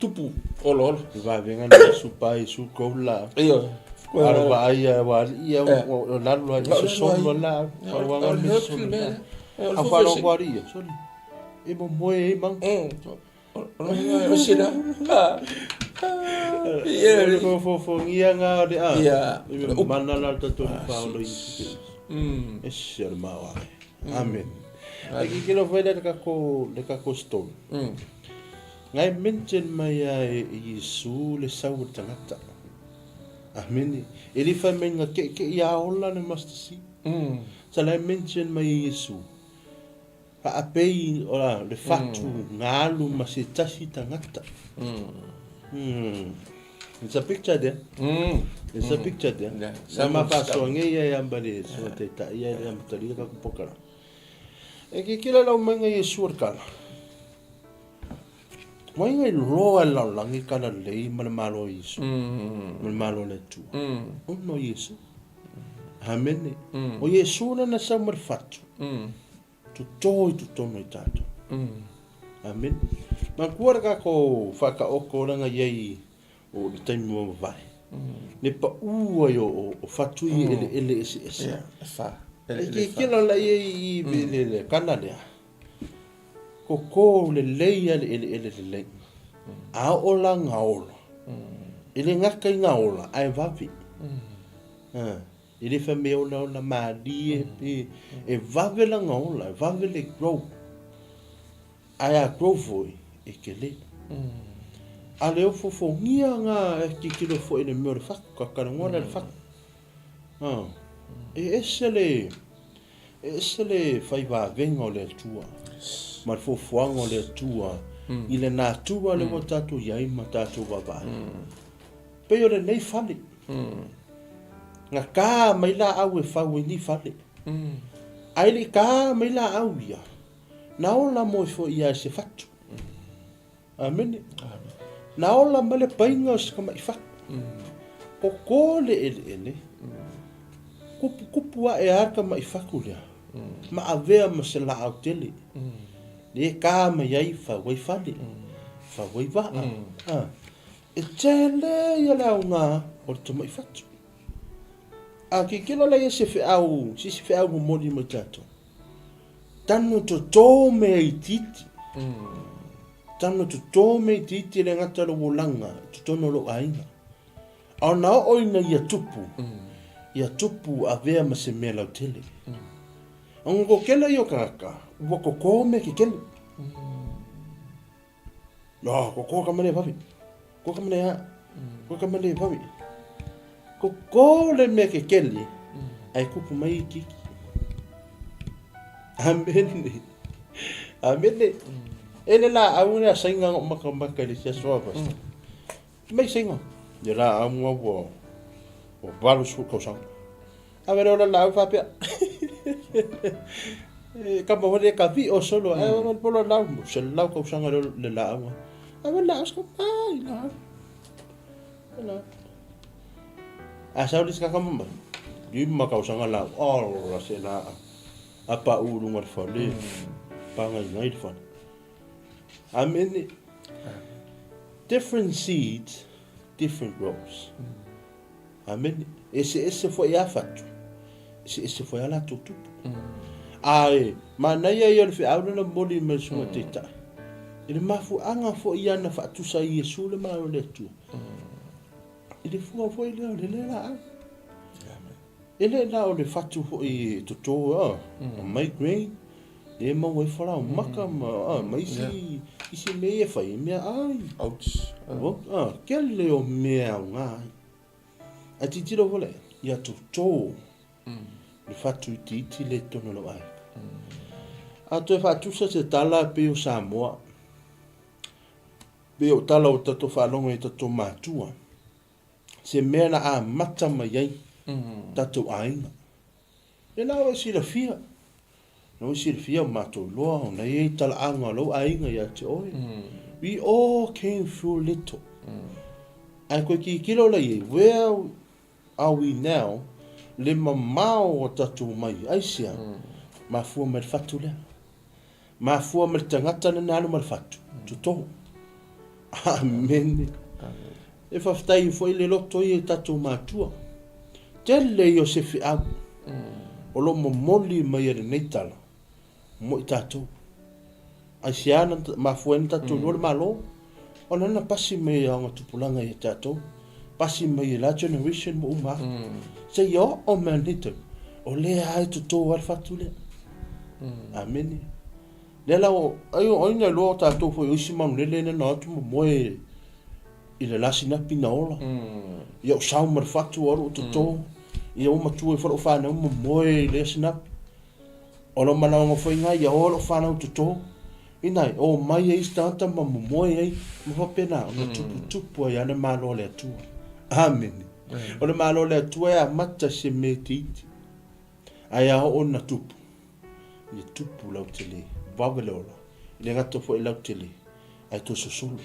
Tupu olaola. Le vavenga na Iesu pa Iesu grow le laau. Ioe. Alo vaai ia ua alii ia o lalo ai sosono la o le soli le A whalo ko alii ia soli. E mo moe e mang. O sina. Ia le fofofogia ngā o le a. Ia. Mana la tatou ni whaolo i si. E se o le maoa. Amen. Ai ki kilo fai le kako story. Ngai mention mai a e Iesu le sau o le tagata. Amene. E le fai mai nga ke ia ola le Master C. Sa lai mention mai e Iesu. Faapei ola le fatu ngalu ma se tasi tagata. It's a picture there. It's a picture there. Yeah. Sa ma fasoa ngei ia ia mbale so te ta ia ia matalia ka kupokala. E ke kila lau mai ngai Iesu o le kala. Mai ngai loa e lalolagi kala lelei ma le Malo o Iesu, ma le Malo o le Atua. Ona o Iesu. Amene. O Iesu lana sau ma le fatu, totō i totonu i tātou. Amene. Manatua le kākou whakaoko langa iai o le taimi ua mavae. Le paʻū ai o fatu i eleele eseese. Ia, e wha. E ke kela la ia i le le kana lea. Koko lelei a le eleele lelei. A oo la gaola. E le gata i gaola, ae vave. E le fai mea ola ola malie pe e vave la gaola, e vave le grow. Ae a grow foi, e kele. A le ofofogia nga e tilotilo foi i le mea o le fatu, ka talanoa lea i le fatu. E ese le, e ese le fai vavega o le Atua ma le fuafuaga o le Atua i le natura lea ua tatou i ai ma tatou vaavaai. Pei o lenei fale, na ta mai laau e fau ai nei fale. Ae le i ta mai laau ia, na ola moe foi ia e se fatu. Amene. Na ola mai le paiga o se tamaʻi fatu. Koko le eleele, kupukupu aʻe a le tamaʻi fatu lea, ma avea ma se laau tele. Le ta mai ai fau ai fale, fau ai vaa. E tele ia le aoga o le tamaʻi fatu. A tilotilo la ia se feau, se isi feau momoli mai tatou. Tanu totō mea itiiti. Tanu totō mea itiiti e le gata lou olaga i totonu o lou aiga. A ona oo ina ia tupu, ia tupu avea ma se mea lautele. Ona ko kele ia o tagata, ua koko mea kekele. No, ko ka mane vave. Ko ka mane a. Ko ka mane vave. Ko ko le mea kekele, ai kupu mai itiiti. Amene. Amene. E le laau le asaina o makamaka i le isi aso a pastor. Mai saina. Le laau nga ua 80 tausaga. A vele o le laau faapea. E kama foi le ka viʻo solo ae o le polo lau se lau tausaga le le laau nga. A vele laau ska ai laau. La. A sau le ska kama mai. Lima tausaga lau. Ola se laau. A paʻu i luga o le fale. Pagainae le fale. Amene. Different seeds, different grows. Amene. Eseese foi a fatu, eseese foi a latou tupu. Ae, manaia ia o le feau lea na momoli mai le Susuga Taitai. I le mafuaaga foi ia na faatusa ai Iesu le Malo o le Atua. I le fua foi lea o le le laau. E le na o le fatu foi e toto a, mai grain, e maua ai falaomaka ma, ma isi, isi mea ia e fai, mea ai. Oats. Ah, kele o mea aoga ai. Ae tilotilo foi lea, ia toto le fatu itiiti lea i totonu o lou aiga. A toe faatusa se tala pei o Samoa, pei o tala o tatou faalogo i tatou matua, se mea na amata mai ai tatou aiga. Ia la ua e silafia, la ua e silafia ua matou iloa ona e i ai talaaga o lou aiga ia te oe. We all came through little. Ae koe tilotilo la i ai, where are we now, le mamao o tatou mai, aisea? Mafua mai le fatu lea. Mafua mai le tagata lena alu ma le fatu, toto. Amene. E faafetai foi le loto ia i tatou matua. Tele ia o se feau o lo o momoli mai e lenei tala mo i tatou. Aisea na mafua ai ona tatou iloa le Malo? Ona na pasi mai e augatupulaga ia tatou, pasi mai e la generation ma uma atu. Seia oo mai lenei taimi, o lea lava e toto lava le fatu lea. Amene. Lea la, ai o ai na iloa o tatou foi o isi manulele lea na o atu momoe i le la sinapi na ola. Ia ou sao ma le fatu o alu o toto. Ia ua matua ifo lou fanau momoe i lea sinapi. O lou manaoga foi lena ia o lou fanau toto. Inai, o mai ai isi tagata ma momoe ai ma faapena ona tuputupu ai lava le Malo o le Atua. Amene. O le Malo o le Atua e amata i se mea itiiti, ae a oo ina tupu, ia tupu lautele, vave le ola. E le gata foi lautele, ae toe sosolo.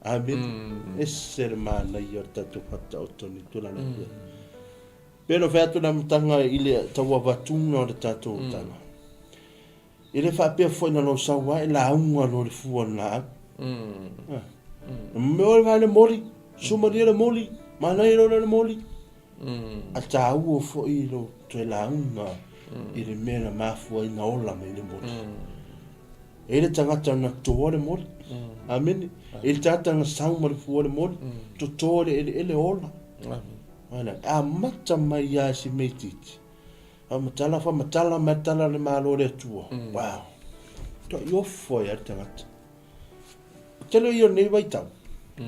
Amene. Ese le manaia o le tatou faataoto i lenei tulaga. Pei ona fai atu le amataga i le tau avatuga o le tatou tala. E le faapea foi na lou sau lava e lauga loa le fua o le laau. Mea o le moli, sumalia le moli, manaia loa le moli. A taua foi lou toe lauga i le mea na mafua ai na ola mai le moli. E i ai le tagata na toa le moli. Amene. E i ai le tagata na sau ma le fua o le moli, toto le eleele ola. Amen. E amata mai lava i si mea itiiti. Faamatala, faamatala mai tala o le Malo o le Atua. Wow. Tuai ofo ai lava le tagata. O tele ia o lenei vaitau,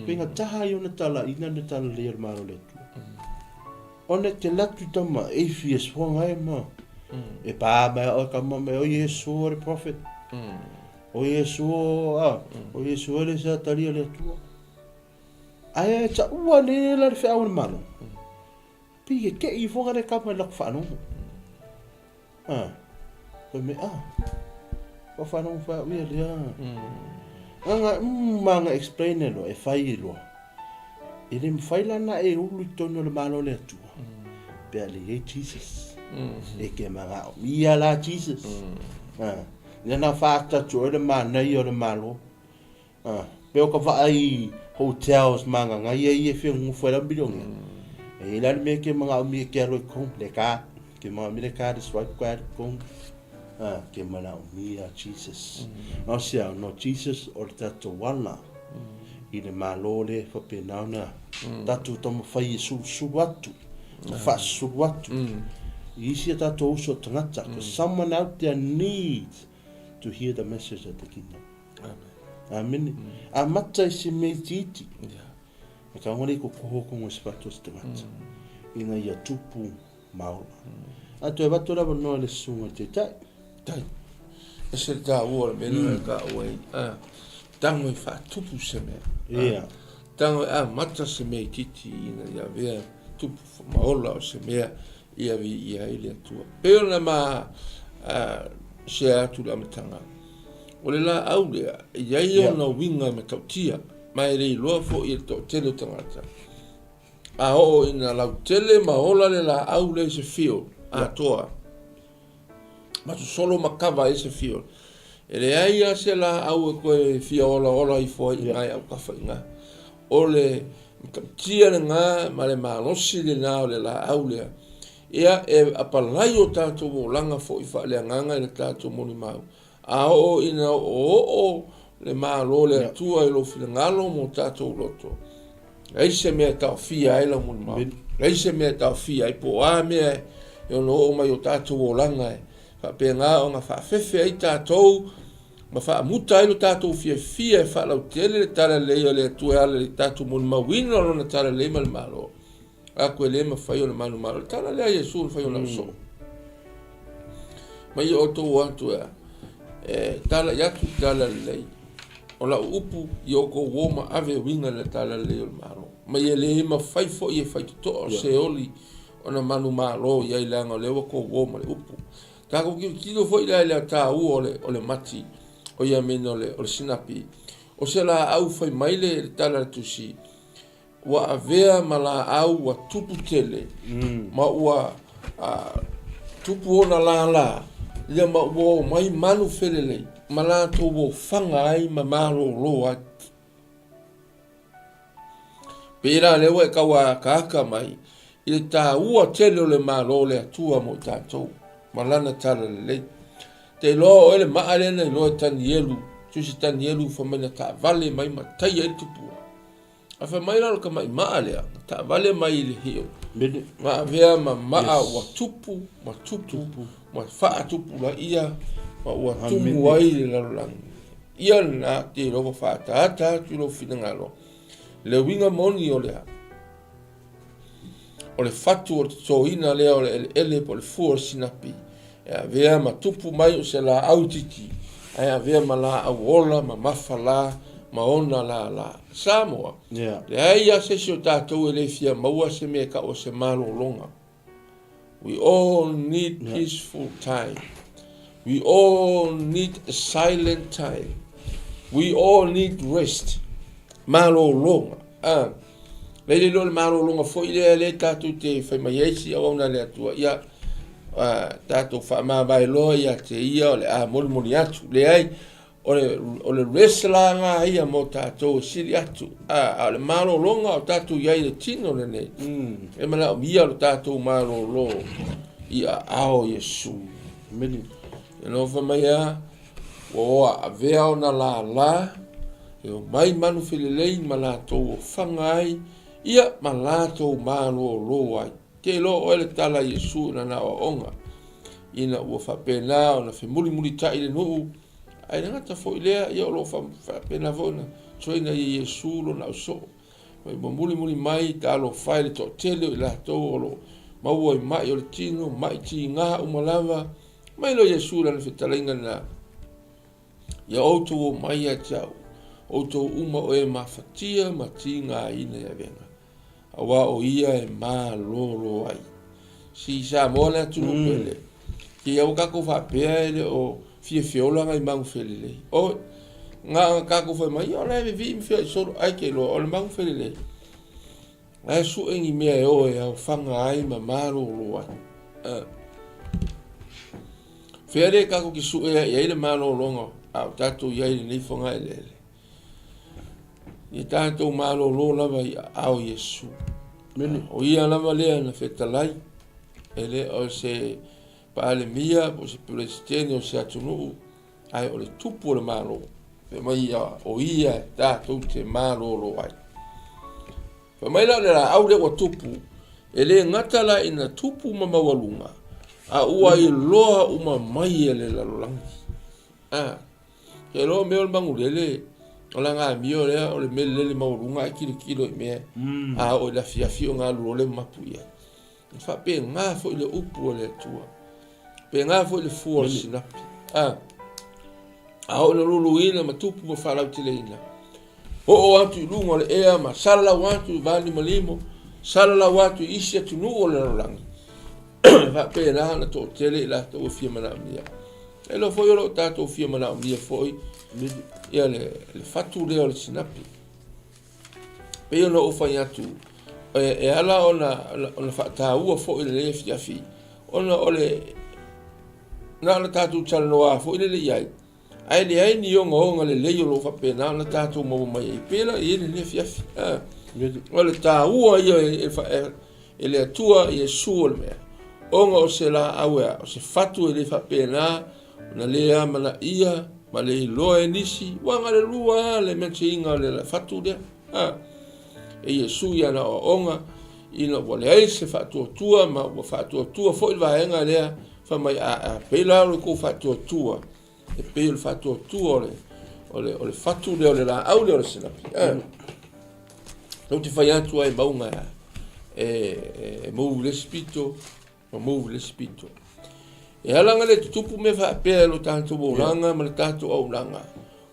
faigata ia ona talaina le talalelei o le Malo o le Atua. Ona e te alu atu i tama atheist foanga e ma e pā mai oe kama mai o Iesu o le prophet. O Iesu o a, o Iesu o le sa talia le Atua. Ae e taua nei la le feau o le Malo. Pei e kei ifoga le kama i laku faalogo. Ah, fai mai, ah, kua faalogo fai au ia lea. Aga, ma aga explain e loa, e fai e loa. E le mawhai la na e ulu i tonu o le Malo o le Atua. Pe a le iai Jesus. E ke manga o mia la Jesus. Ah, lea na whaata atu oe le manaia o le Malo. Ah, pe o ka vaai hotels ma nganga ia ia fia ngufu ai la milionea. E i la le mea ke manaomia ke alo i kong le card, ke manaomia le card e swipe card i kong. Ah, ke manaomia Jesus. No sia, no Jesus o le tatou ala i le Malo le faapena ona tatou taumafai e sulusulu atu, ma faasusulu atu i isi a tatou uso tagata. Because someone out there needs to hear the message of the kingdom. Amene. Amata i se mea itiiti. E ka ngore i ko koho ko ngoi se whatu o se tangata. Ina ia tupu ma ola. A toe watu rawa noa le susunga i te tai. Tai. E se tā ua le mea mm. ka ua i. Tango i whaatupu se mea. Yeah. Tango i amata se mea itiiti ina ia vea tupu ma ola o se mea ia vi ia i le Atua. Pei ona ma share atu le amataga. O le laau lea, e i ai ona uiga e matautia, ma e le iloa foi e le toatele o tagata. A oo ina lautele ma ola le laau lea i se field atoa, ma sosolo ma kava ai se field, e leai lava se laau e toe fia olaola ifo ai i ina e autafa i ina. O le matautia lena ma le malosi lena o le laau lea, ia e apalai o tatou olaga foi faaleagaga i le tatou molimau. A oo ina oooo le Malo o le Atua i lou finagalo mo tatou loto, leai se mea e taofia ai lau molimau, leai se mea e taofia ai, po o a mea e ono oo mai i o tatou olaga e faapena ona faafefe ai tatou ma faamuta ai lo tatou fiafia e faalautele le talalelei a le Atua e ala i le tatou molimauina o Lona talalelei ma le Malo. Aku e le mafai ona manumalo. O le tala lea a Iesu na fai ona soo. Mai ia outou o atu e, e tala i atu tala lelei. O lau upu i outou o ma ave uiga le tala lelei o le Malo. Mai e le mafai foi e faitotoa o Seoli ona manumalo i ai leaga o lea ua tou o ma le upu. Tatou tilotilo foi la i le taua o le, o le mati, o ia mena o le, o le sinapi. O se laau fai mai le, le tala a le tusi, Ua avea ma laau ua tupu tele, ma ua tupu ona lālā, ia ma ua o mai manu felelei, ma latou ofaga ai ma malōlō ai. Pei la lea ua e tau akaaka mai i le taua tele o le Malo o le Atua mo i tatou ma lana talalelei. Te iloa oe le maa lea na iloa e Tanielu, tusi Tanielu fai mai na taavale mai ma taia ai le tupua. Ae fai mai la o le tamai maa lea, na taavale mai i le hio, na avea ma maa ua tupu ma tupu ma faatupulaia ma ua tumu ai le lalolagi. Ia lena, te iloa ua faaataata atu i lou finagalo le uiga moni o le a? O le fatu o le totoina lea o le eleele po o le fua o le sinapi e avea ma tupu mai o se laau itiiti ae avea ma laau ola mamafa la ma ona lala. Samoa, leai lava se isi o tatou e le fia maua se mea e tau o se malologa. We all need peaceful time. We all need a silent time. We all need rest. Malologa. Ah. Lei le iloa le malologa foi lea lea tatou te fai mai ai si auauna a le Atua. Ia, tatou faamavae loa ia te ia o le a molimoli atu. Leai, O le, o le rest la nga ia mo tatou e sili atu. A, a o le malologa o tatou i ai i le tino lenei. E manaomia lo tatou malolo i aao o Iesu. Amene. E no fai mai a, ua o a avea ona lala, e omai manu felelei ma latou ofaga ai, ia ma latou malolo ai. Te iloa oe le tala a Iesu i lana aoaoga, ina ua faapena ona femulimulitai le nuu, Ae le gata foi lea, ia o lo o faapena foi ona train ai e Iesu lona ausoo. Mai ua mulimuli mai talofa e le toatele o i latou o lo o maua i mai o le tino, mai tiga uma lava. Mai loa Iesu i lana fetalaiga lena, Ia outou omai ia te au, outou uma o e mafatia ma tigaina i avega. Aua o ia e malolo ai. Si Samoa le atunuu pele. Ke aua tatou faapea e le o fiafia ola nai magu felelei. Oi, na tatou fai mai, o la e vevii ma feoai solo, ai ke iloa, o le magu felelei. La e sue ni mea e o e aofaga ai ma malolo ai. Fea lea tatou te sue ai i ai le malologa a o tatou i ai i lenei fogaeleele. Ia tatou malolo lava i aao o Iesu. O ia lava lea na fetalai, e le o se Palemia po o se Peresetene o se atunuu, ae o le tupu o le Malo. Fai mai ia, o ia e tatou te malolo ai. Fai mai la o le laau lea ua tupu, e le gata la ina tupu ma maualuga, a ua iloa uma mai e le lalolagi. Ah. Ke iloa mea o le magulele, o la amio lea o le mea lele maualuga ae tilotilo i mea, a oo i le afiafi ona alu loa lea mapu i ai. E faapena foi le upu a le Atua. Faapena foi le fua o le sinapi. A, a oo ina luluina ma tupu ma faalauteleina, oo atu i luga o le ea ma salalau atu i valimalimo, salalau atu i isi atunuu o le lalolagi. E faapena ona toatele i latou e fia manaomia. E iloa foi o lo o tatou fia manaomia foi ia le, le fatu lea o le sinapi. Pei ona ou fai atu, e, e ala ona, ona faataua foi lenei afiafi, ona o le, na ona tatou talanoa foi lele i ai, Ae leai ni ogaoga lelei o lo o faapena ona tatou maua mai ai pela i ai lenei afiafi. O le taua ia e le Atua Iesu o le mea, ona o se laau e a, o se fatu e le faapena ona le amanaia ma le iloa e nisi, ua na o le lua lava le mention-ina o le fatu lea. E Iesu i ana aoaoga, ina ua leai se faatuatua ma ua faatuatua foi le vaega lea, fai mai, a pei la o le tou faatuatua, e pei o le faatuatua o le, o le, o le fatu lea o le laau lea o le sinapi. Eh. Tou te fai atu ai mauga e, e move le isi pito, ma move le isi pito. E ala ona le tutupu mea faapea i lo tatou olaga ma le tatou auaunaga,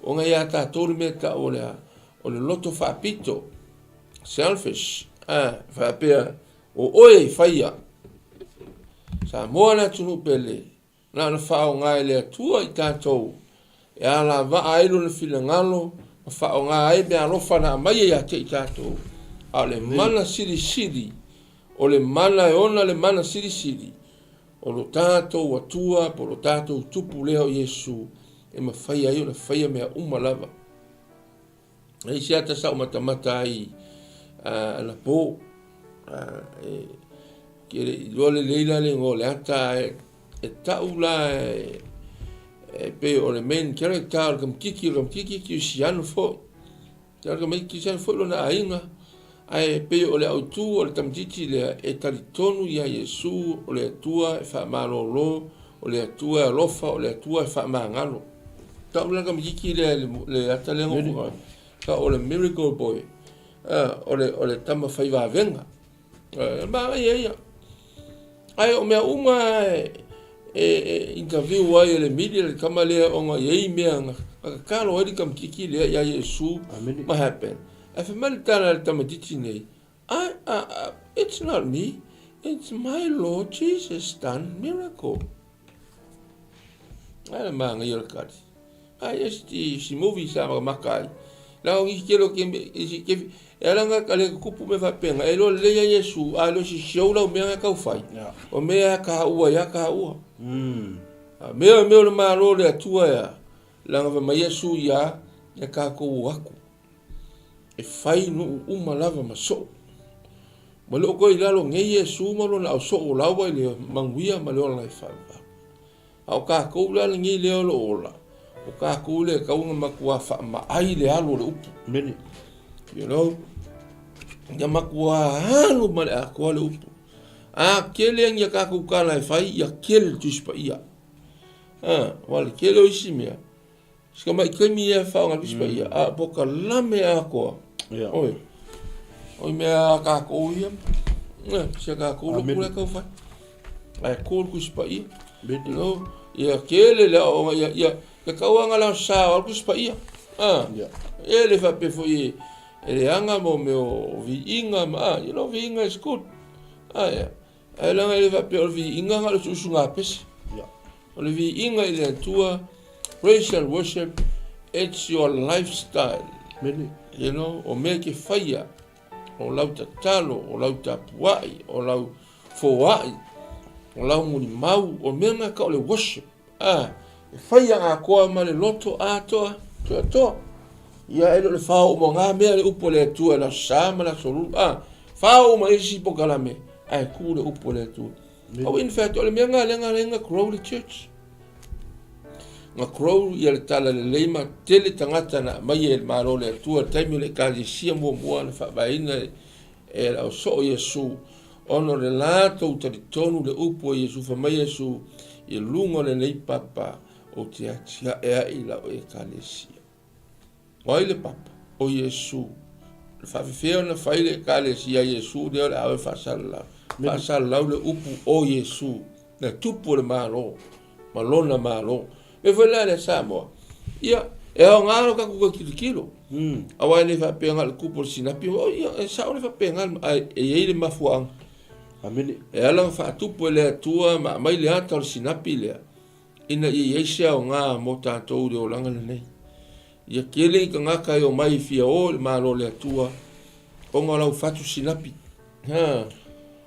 ona ia tatou le mea e tau o le a, o le loto faapito, selfish, a, faapea, o oe e faia. Samoa le atunuu pele, na ona faaaoga e le Atua i tatou e alavaa ai Lona finagalo ma faaaoga ai meaalofa na aumaia ia te i tatou, a o le mana silisili, o le mana e ona le mana silisili, o lo tatou Atua po o lo tatou Tupu lea o Iesu e mafai ai ona faia mea uma lava. E isi ata sa ou matamata ai anapo, e Ke le iloa lelei la le igoa o le ata ae e tau la e e pei o le main character o le kamakiki, o le kamakiki kerisiano foi. O le tamaiti kerisiano foi lona aiga, ae pei o le autu o le tamaitiiti lea e talitonu ia Iesu o le Atua e faamalolo, o le Atua e alofa, o le Atua e faamagalo. Tau la le tamaitiiti lea le ata lea na ou tau o le miracle boy, o le o le tama fai vavega. E manaia ia. Ae o mea uma e interview ai e le media le tama lea ona e i ai mea na tatalo ai le tamaitiiti lea ia Iesu ma happen. Ae fai mai le tala a le tamaitiiti nei, I, I, it's not me, it's my Lord Jesus done miracle. Ai le manaia o le tali. Ai e si si movie sa makamaka ai. La o nisi tele o ke si ke e ala nga kale kupu me faapena e iloa lelei ia Iesu a e le o se show lau mea nga tau fai. O mea ka ua ia ka ua. A mea o mea o le Malo o le Atua ea leaga fai mai Iesu ia ia tatou o atu e fai nuu uma lava ma soo. Ua le o toe i lalo nei Iesu ma lona au soo o la ua i le manuia ma le ola e faavavau. A o tatou la lenei lea o lo o ola, o tatou lea e tatau ona matua faamaai le alu o le upu. Mene. You know? Ia matua alu ma le atoa le upu. A tele ni a tatou tala e fai, ia tele le Tusi Paia. A, aua o le tele o isi mea, Si tamai taimi ia e faaaoga le Tusi Paia, a o polokalame atoa. Ia. Oi. O i mea a tatou ia, si a tatou lotu lea e tau fai. Ae to le Tusi Paia. Mene. You know, ia tele le aoaoga, ia, ia, ia tau lava na sa o le Tusi Paia. A, Ia. e le faapea foi e leaga mo mea o viiga ma, a, you know, viiga is good. A, ia. Ae leaga e le faapea o le viiga na o le usuusuga pese. Ia. O le viiga i le Atua, praise and worship, it's your lifestyle. Mene. You know, o mea e te faia, o lau tatalo, o lau tapuai, o lau foai, o lau mulimau, o mea na tau o le worship. A, e faia atoa ma le loto atoa, toatoa. Ia e le o le fao uma o na mea le upu a le Atua i le Aso Sa ma le Aso Lulu. A, fao uma isi polokalame, ae tu le upu a le Atua. Au in fact, o le mea nga lea nga lea nga grow le church. Nga grow ia le tala lelei ma tele tagata na aumai e le Malo o le Atua i le taimi o le Ekalesia muamua na faavaeina e le ausoo Iesu, ona o le latou talitonu i le upu a Iesu, fai mai Iesu, I luga o lenei papa ou te atiae ai i lau Ekalesia. O ai le Papa? O Iesu. O le faafefea ona fai le Ekalesia a Iesu lea o le a oe faasalalau. Faasalalau le upu o Iesu, le Tupu o le Malo ma Lona Malo. Mea foi la lea Samoa, ia, e aoga lo tatou toe tilotilo. Aua e le faapea na o le tupu o le sinapi, o ia, e sao le faapena, ae e i ai le mafuaaga. Amene. E ala ona faatupu e le Atua ma aumai le ata o le sinapi lea, ina ia i ai se aoga mo tatou i le olaga lenei. Ia tele i tagata e omai e fia o i le Malo o le Atua, ona o lau fatu sinapi. Ha,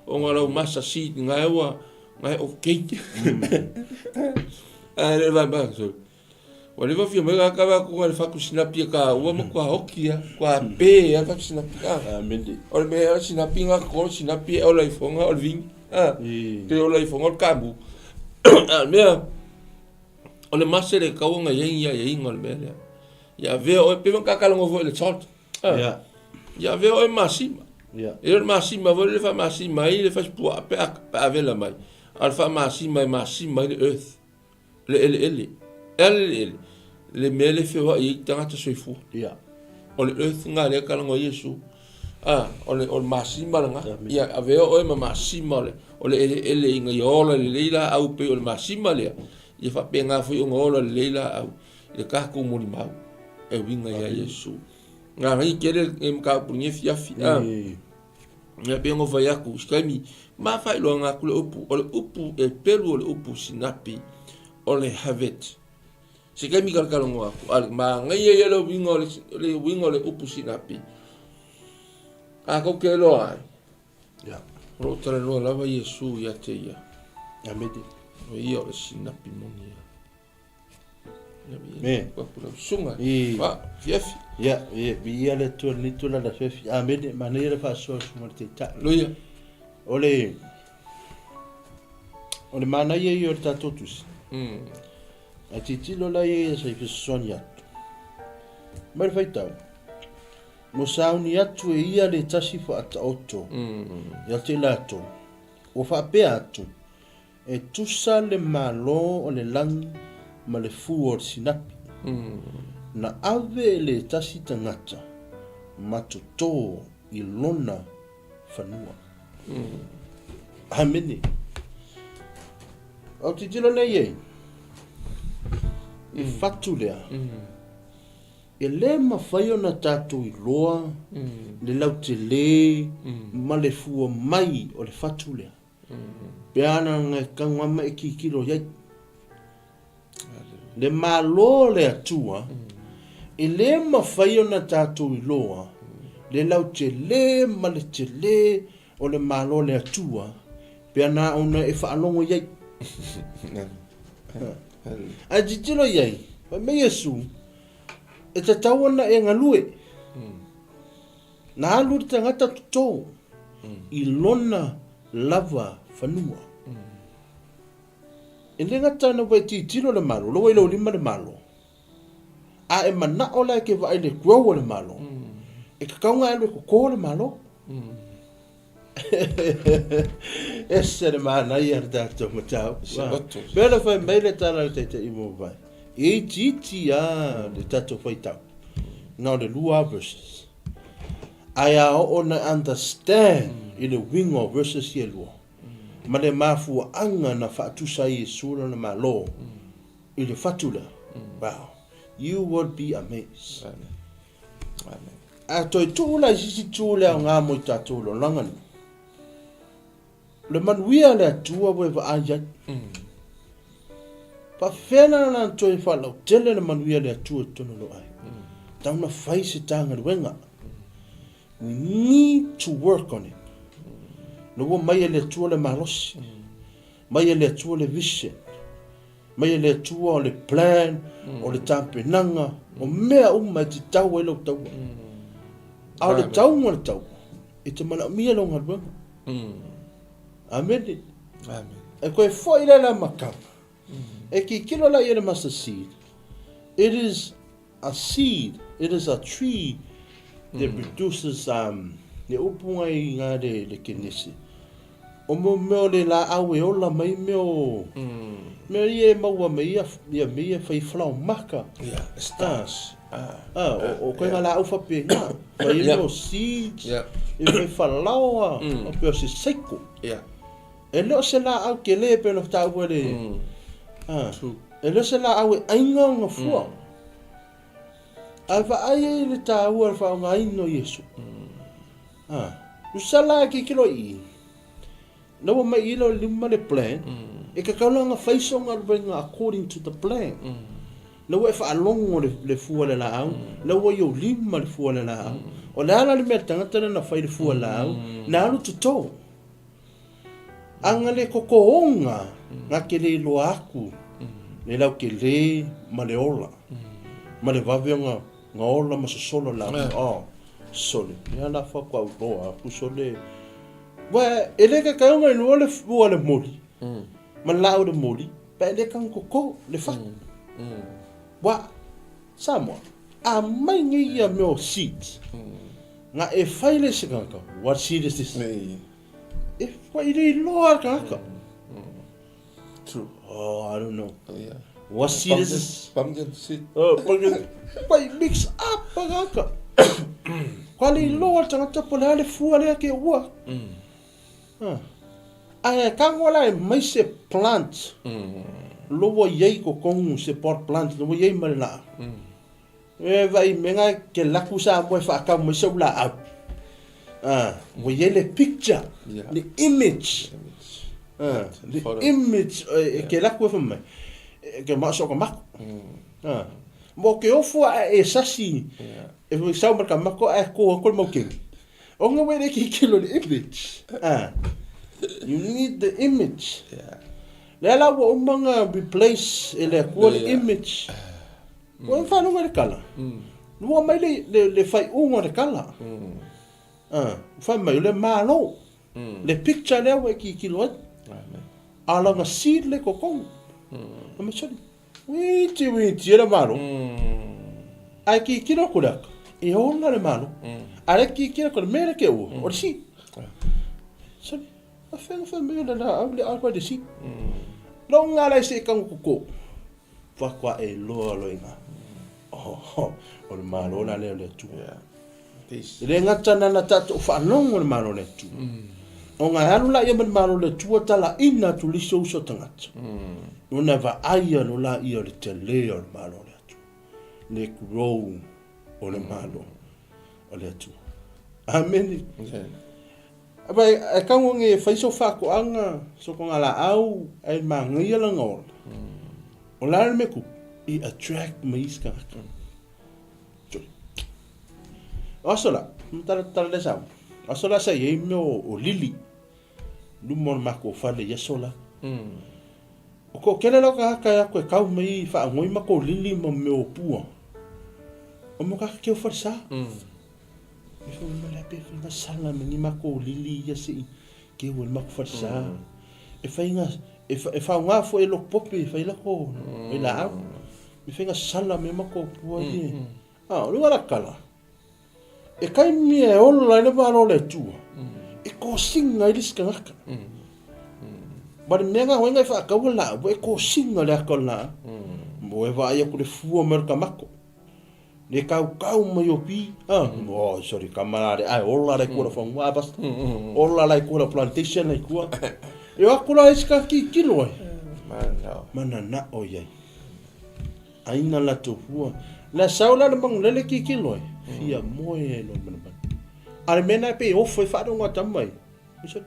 ona o lau masa seed nga e ua, nga e okay. Ae le vai mai so. Ua leva fia mai ka va ku le fatu sinapi e ka ua ma kua hoki ya, kua pe ya fatu sinapi. Ah. Amene. O le mea sinapi nga ko sinapi e ola ifonga o le vingi. Ah. Pe ola ifonga o le kamu. Ah, mea o le mase le kaua nga iai ia iai nga o le mea lea. Ia avea oe, pe ka kalongo foi le salt. Ah. Ia. Ia avea oe masima. Ia. E le masima foi le faamasima ai le fasipuaa pe a pe a vela mai. A o le faamasima e masima ai le earth. Le eleele. E a le eleele? Le mea le feoai ai tagata soifua. Ia. O le earth nga lea kalagoa ai Iesu. A, o le, o le masima lena. Ia avea oe ma masima o le, o le eleele ina ia ola lelei laau pei o le masima lea. Ia faapena foi ona ola lelei laau i le tatou molimau e uiga ia Iesu. Nganai tele e mataupu i lenei afiafi. A, ia pei ona fai atu, i se taimi, ma faailoaga atu le upu, o le upu e pelu o le upu sinapi, o le havet. Se taimi talatalanoa atu, a o le manaia ia le uiga o le, le uiga o le upu sinapi. A tou te iloa ai, Ia. o lo o talanoa lava Iesu ia te ia. Amene. O ia o le sinapi moni ia. Me. Suga. I. Fa, fiafi. Ia, ia, viia le Atua i lenei tulaga fiafi. Amene, manaia le faasoa susuga i le Taitai. Loia. O le O le manaia ia o le tatou tusi. A tilotilo la ia se i fesoasoani atu. Mai le faitau. Ua sauni atu e ia le tasi faataoto ia te i latou. Ua faapea atu, E tusa le Malo o le lagi ma le fua o le sinapi. Na ave e le tasi tagata ma totō i lona fanua. Amene. Ou tilotilo nei i ai, i fatu lea, e le mafai ona tatou iloa le lautele ma le fua mai o le fatu lea. Pe ana e tago ama e tilotilo i ai. Le Malo o le Atua, e le mafai ona tatou iloa le lautele ma le tele o le Malo o le Atua pe ana ona e faalogo i ai. Ae tilotilo i ai, fai mai Iesu, e tatau ona e galue. Na alu le tagata toto i lona lava fanua. E le gata ona ua e tilotilo le Malo, o la ua i lou lima le Malo, a e manao la e te vaai i le grow o le Malo, e tatau ona e alu e toto le Malo. Ese le manaia o le tatou mataupu. Pei ona fai mai le tala a le Taitai Mavae, e itiiti lava le tatou faitau, na o le lua lava verses. Ae a oo ina understand i le uiga o verses ia e lua, ma le mafuaaga na faatusa ai Iesu lona Malo i le fatu lea, wow, you would be amazed. A toe tuu la i se isi itu le aoga mo i tatou i lolaga nei, o le manuia a le Atua ua e vaai ai. Faafefea la ona toe faalautele le manuia a le Atua i totonu o lou aiga? Tau na fai se ta galuega. We need to work on it. Na ua mai e le Atua le malosi, mai e le Atua le vision, mai e le Atua o le plan, o le tapenaga, o mea uma e tatau ai lau taua. A o le tauga o le taua, e te manaomia lau galuega. Amene. E toe foi lea i le amataga, e tilotilo la i ai le mustard seed, it is a seed, it is a tree that produces um, le upu ngai nga le, le Kenese. O mo mea o le laau e ola mai mea o mea ia e maua mai ia ia mea ia fai falaomaka. Yeah, starch. Ah, ah, o, o koe nga laau faapena. Fai yeah. mea o seeds, yeah. e fai falaoa, mm. o pea o se seiko. Yeah. E le o se laau kele e pei ona taua le... Mm. Ah, True. E le o se laau e aiga ona fua. Mm. Ae vaai ai le taua o le faaaogaina o Iesu. Mm. Ah, tusa la e tilotilo i i, la ua mai i lou lima le plan, mm. e tatau la ona fai so galuega according to the plan. Mm. La ua e faalogo le, le fua le laau, mm. la ua i ou lima le fua le laau. Mm. O le a la le mea le tagata lea na fai le fua laau, mm. na alu toto. Aga le kokooga nga ke le iloa aku le laukele ma le ola ma le vave o nga nga ola ma sosolo la oh sole ia la fa kwa uloa aku sole wa e le ka kaunga iloa le fua le moli ma le laau le moli pa e le kang koko le fa wa Samoa a mai nei ia mea o seeds nga e fai le se kaka what seed is this E whai rei loa le tagata. True. Oh, I don't know. Yeah. What seed is this? Pumpkin seed. Oh, pumpkin. Whai mix up tagata. Kua le iloa le tagata po le a le fua lea ke ua. Ah. Ae kango la e mai se plant. Loa iai kokongu se pot plant. Loa iai ma le laa. E vaai mea ke laku Samoa e faatau mai sau laau. Ah, ua i ai le picture, Yeah. le image. Ah, le Photo. image e ke laku e fai mai. E ke maso ka mako. Ah. Mo ke ofo a e sasi. Yeah. E fai sau ma ka mako a ko ko le mau kengi. Onga wei le ki kilo le image. Ah. You need the image. Yeah. Lea la ua uma nga replace e le Atua le Yeah. image. Ua e whanonga i le kala. Ua mai le, le, le whaiunga o le kala. Ah, whai mai o le malo. Le picture lea ua e kikilo ai. Amen. A langa seed le kokong. A me sali. Witi witi e le malo. Ai ki kilo ko laka. E ona le malo. A le ki kilo ko le mele ke ua. O le seed. Sali. A whenga wha me le la au le au le seed. Longa lai se kangu koko. Fakwa e loa loinga. Oh, o le malo la leo le Atua. E le gata na na tatou faalogo le Malo o le Atua. O nga alu la ia ma le Malo o le Atua talaina atu le isi o uso tagata. Ona vaai alo la ia o le tele o le Malo o le Atua. Le grow o le Malo o le Atua. Amene. Aba e kango nge fai so faatoaga so ko ngalaau ai mangaia langa ola. O la le meku i attract mai isi tagata. O aso la, tala tala le sau. Aso la sa iai mea o lili. Luma o le makou fale i aso la. O ko kele la ka ka aku e kau mai whaangoi ma ko lili ma mea o pua. O mo ka keu fale sa. E fai mai la pe fai nga sala me ni mako lili ia se i ke ua le mako fale sa. E fai nga e fa e faoga foi e loko pope e fai lako e laau. E fai nga sala me mako pua ie. Ah, o le wala kala. E kai mea e ola ai le malo o le Atua. E kosinga ai le isi tagata. Ma le mea nga hoenga e whaakaua laau, e kosinga le aka o le laau. Mo e vaai aku le fua mai o le kamako. Le kaukau mai o pi. Ah, oh, sorry, kamarare. Ai, ola lai kua la whangua, ah, basta. Ola lai kua la plantation lai kua. E o aku la isi ka ki kilo ai. Mana na o iai. Aina la tō fua. La sau la le mangu lele ki kilo ai. Fia moe ai lo mana mana. A le mena pe ofo e wharonga tamai. He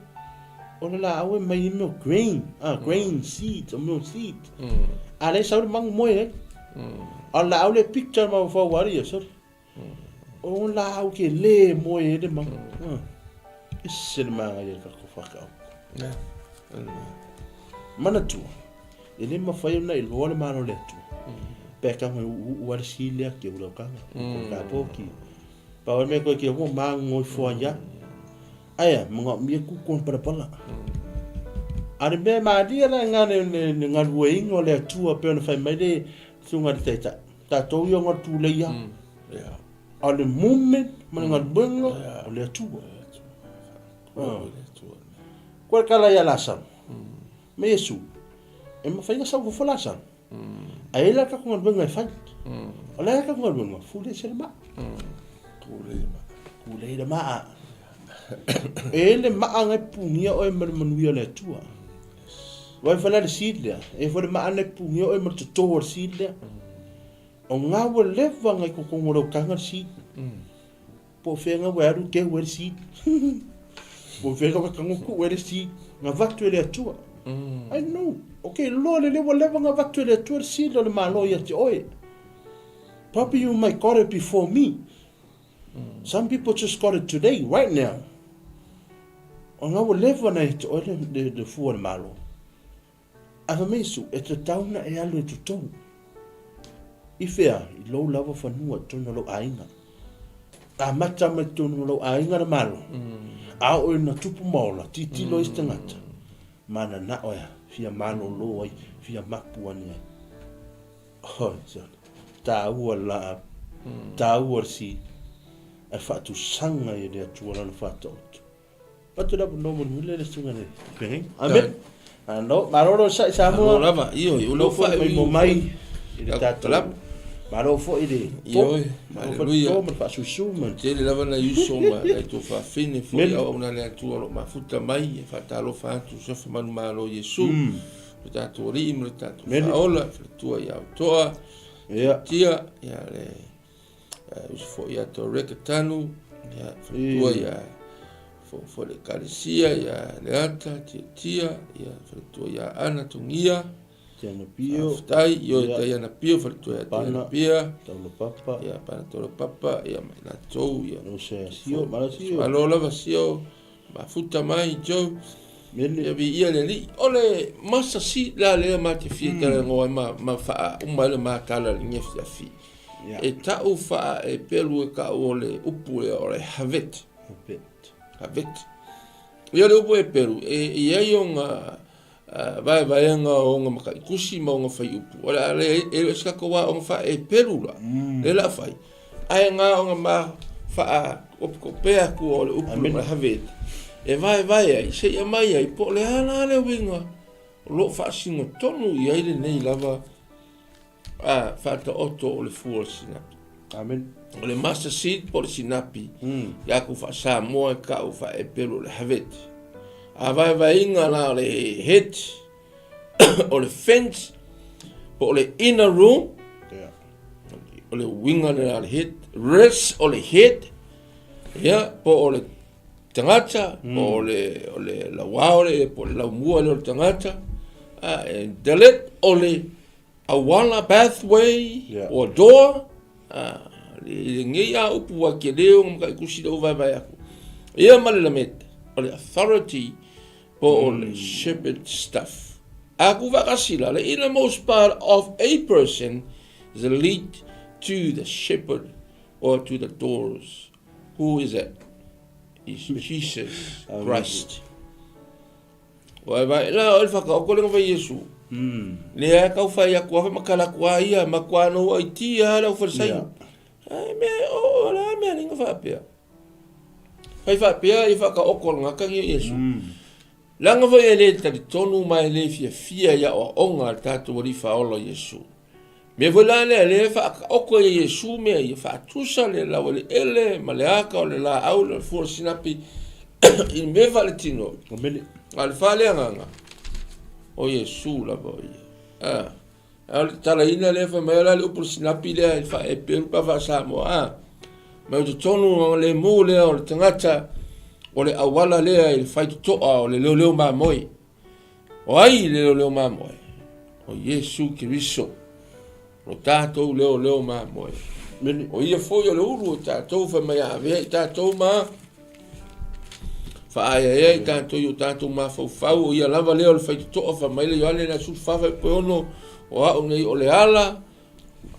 o le la au e mai i mea grain, ah, grain seed, o mea seed. A le sau le mangu moe ai. A la au le picture ma fau ari e sorry. O la au ke le moe e le mangu. Ah. E se le manga ia ka ko whaka au. Manatua, e le mawhai ona i loa le malo le atua. Peka ngoi u u ale sile ke ula kanga. Ko ka poki. Pa o me koe ke ho mangoi foa ia. Aia, ma ngā mia kuku on palapala. A le mea malia la ngā ne, ne, ne ngā lua ingo le atua pe ona whai mai le tunga le taita. Tātou ia ngā tūlei ia. Yeah. A le movement ma le ngā luenga o le atua. Koe kala ia Lasaro. Me Iesu. E mawhai ngā sau fofo Lasaro. A e la kako ngā luenga e whai. O la kako ngā luenga, fule se le maa. Kule le maa. Kule le maa. E le maa ngai pungia oe ma le manuia le Atua. Wai whala le seed lea. E whala maa ngai pungia oe ma le toto o le seed lea. O ngā ua lewa ngai kokongo rau kanga le seed. Po o whenga ua aru ke ua le seed. Po o whenga ua kango ku ua le seed. Ngā vatu e le Atua. I know. Okay, loa le lewa lewa ngā vatu e le Atua le seed o le malo ia te oe. Probably you might got it before me. Some people just got it today, right now. O ngā ua lewa nei te oe le, le, le fua le malo. A fa meisu, e te tauna e alu e totonu. I whea, i lou lava whanua, tonu lou āinga. A mata mai tonu lou āinga le malo. A oe na tupu maola, titilo mm. i tangata. Mana na oea, fia malo lo ai, fia mapu ane ai. Oi, sorry. Tāua la, tāua le si, ai whaatusaga i le Atua lana whaataoto. Patu la no mo nule le sunga le pengai. Amen. Ano, malo sa i Samoa. Malo lava, io, i ulo fa mai mo mai i le tātou. Malo foi le to. Malo foi to ma faasusu ma. Tele lava na uso ma nai tō whawhine foi au au nā le Atua lo mafuta mai e whatalofa atu sofa manu malo Iesu. Lo tātou alii ma lo tātou whaola, whalatua i Aotoa, tia, ia le uso foi ia tō reka tanu, ia whalatua ia fo le ekalesia ia Leata, tia tia, ia whalatua ia Ana Tongia, Tiana Pio, Whafetai, io e Taiana Pio, whalatua ia Taiana Pia, Taula Papa, ia Pana Taula Papa, ia mai latou, ia Rose Sio, Mala Sio, Malo lava Sio, Mafuta mai Joe, Mele. Ia viia le Alii. O le masa si la lea ma te fia talanoa ai ma, ma faauma ai le matala i lenei afiafi. Yeah. E ta'u faa e pelu e ka'u o le upu lea o le havet. Havet. Havet. Ia le upu e pelu, e iai ona Vaevaega o ona mataitusi ma ona faiupu, o le a le e le o se tatou aoga faa-Eperu la, lea o le a fai, ae na ona ma faakopekopea atu o le upu le Haved, e vaevae ai, seia aumai ai, po o le a la le uiga o lo o faasino tonu i ai lenei lava a faataoto o le fua o le sinapi. Amen. O le mustard seed po o le sinapi, ia ku faa-Samoa e kau faa-Eperu o le Haved. A vaevaeina la o le head, o le fence, po o le inner room, Yeah. o le uiga lena o le head, rest o le head, ia, po o le tagata, po o le, o le lauao le, po o le laumua lea o le tagata, a, e delete o le auala, pathway, Yeah. or door, a, i lenei a upu ua tele ona mataitusi lea ua vaevae atu. Ia ma le lamed, o le authority po o le shepherd staff. A ku faatasi la, the innermost part of a person is a lead to the shepherd or to the doors. Who is it? Is Jesus Christ. Vaevae la o le whakaoko lenga whai Iesu. Lea e kau whai aku awe makala aku a ia, makua anō ai ti a lau wharesaio. Yeah. Ai mea, o, o la mea lenga whaapea. Whai whaapea i whakaoko le ngakangi o Iesu. Langa foi e le talitonu ma e le fiafia i aoaoga a le tatou Alii Faaola o Iesu. Mea foi la lea, lea e faataoto e Iesu mea ia, faatusa le laueleele ma le aka o le laau le fua o le sinapi i le mea faaletino. Amene. A o le faaleagaga, o Iesu lava o ia. A, a o le tatalaina lea fai mai o le a le upu o le sinapi lea i le faa-Eperu pe a faa-Samoa, a, mai o totonu o le lemu lea o le tagata, o le auala lea i le faitotoa o le leoleo mamoe. O ai le leoleo mamoe? O Iesu Keriso, lo tatou leoleo mamoe. O ia foi o le ulu o tatou fai mai a avea i tatou ma faaeaea i tatou i o tatou mafaufau, o ia lava lea o le faitotoa fai mai le Ioane le 14 fuaiupu e 6, o au nei o le ala,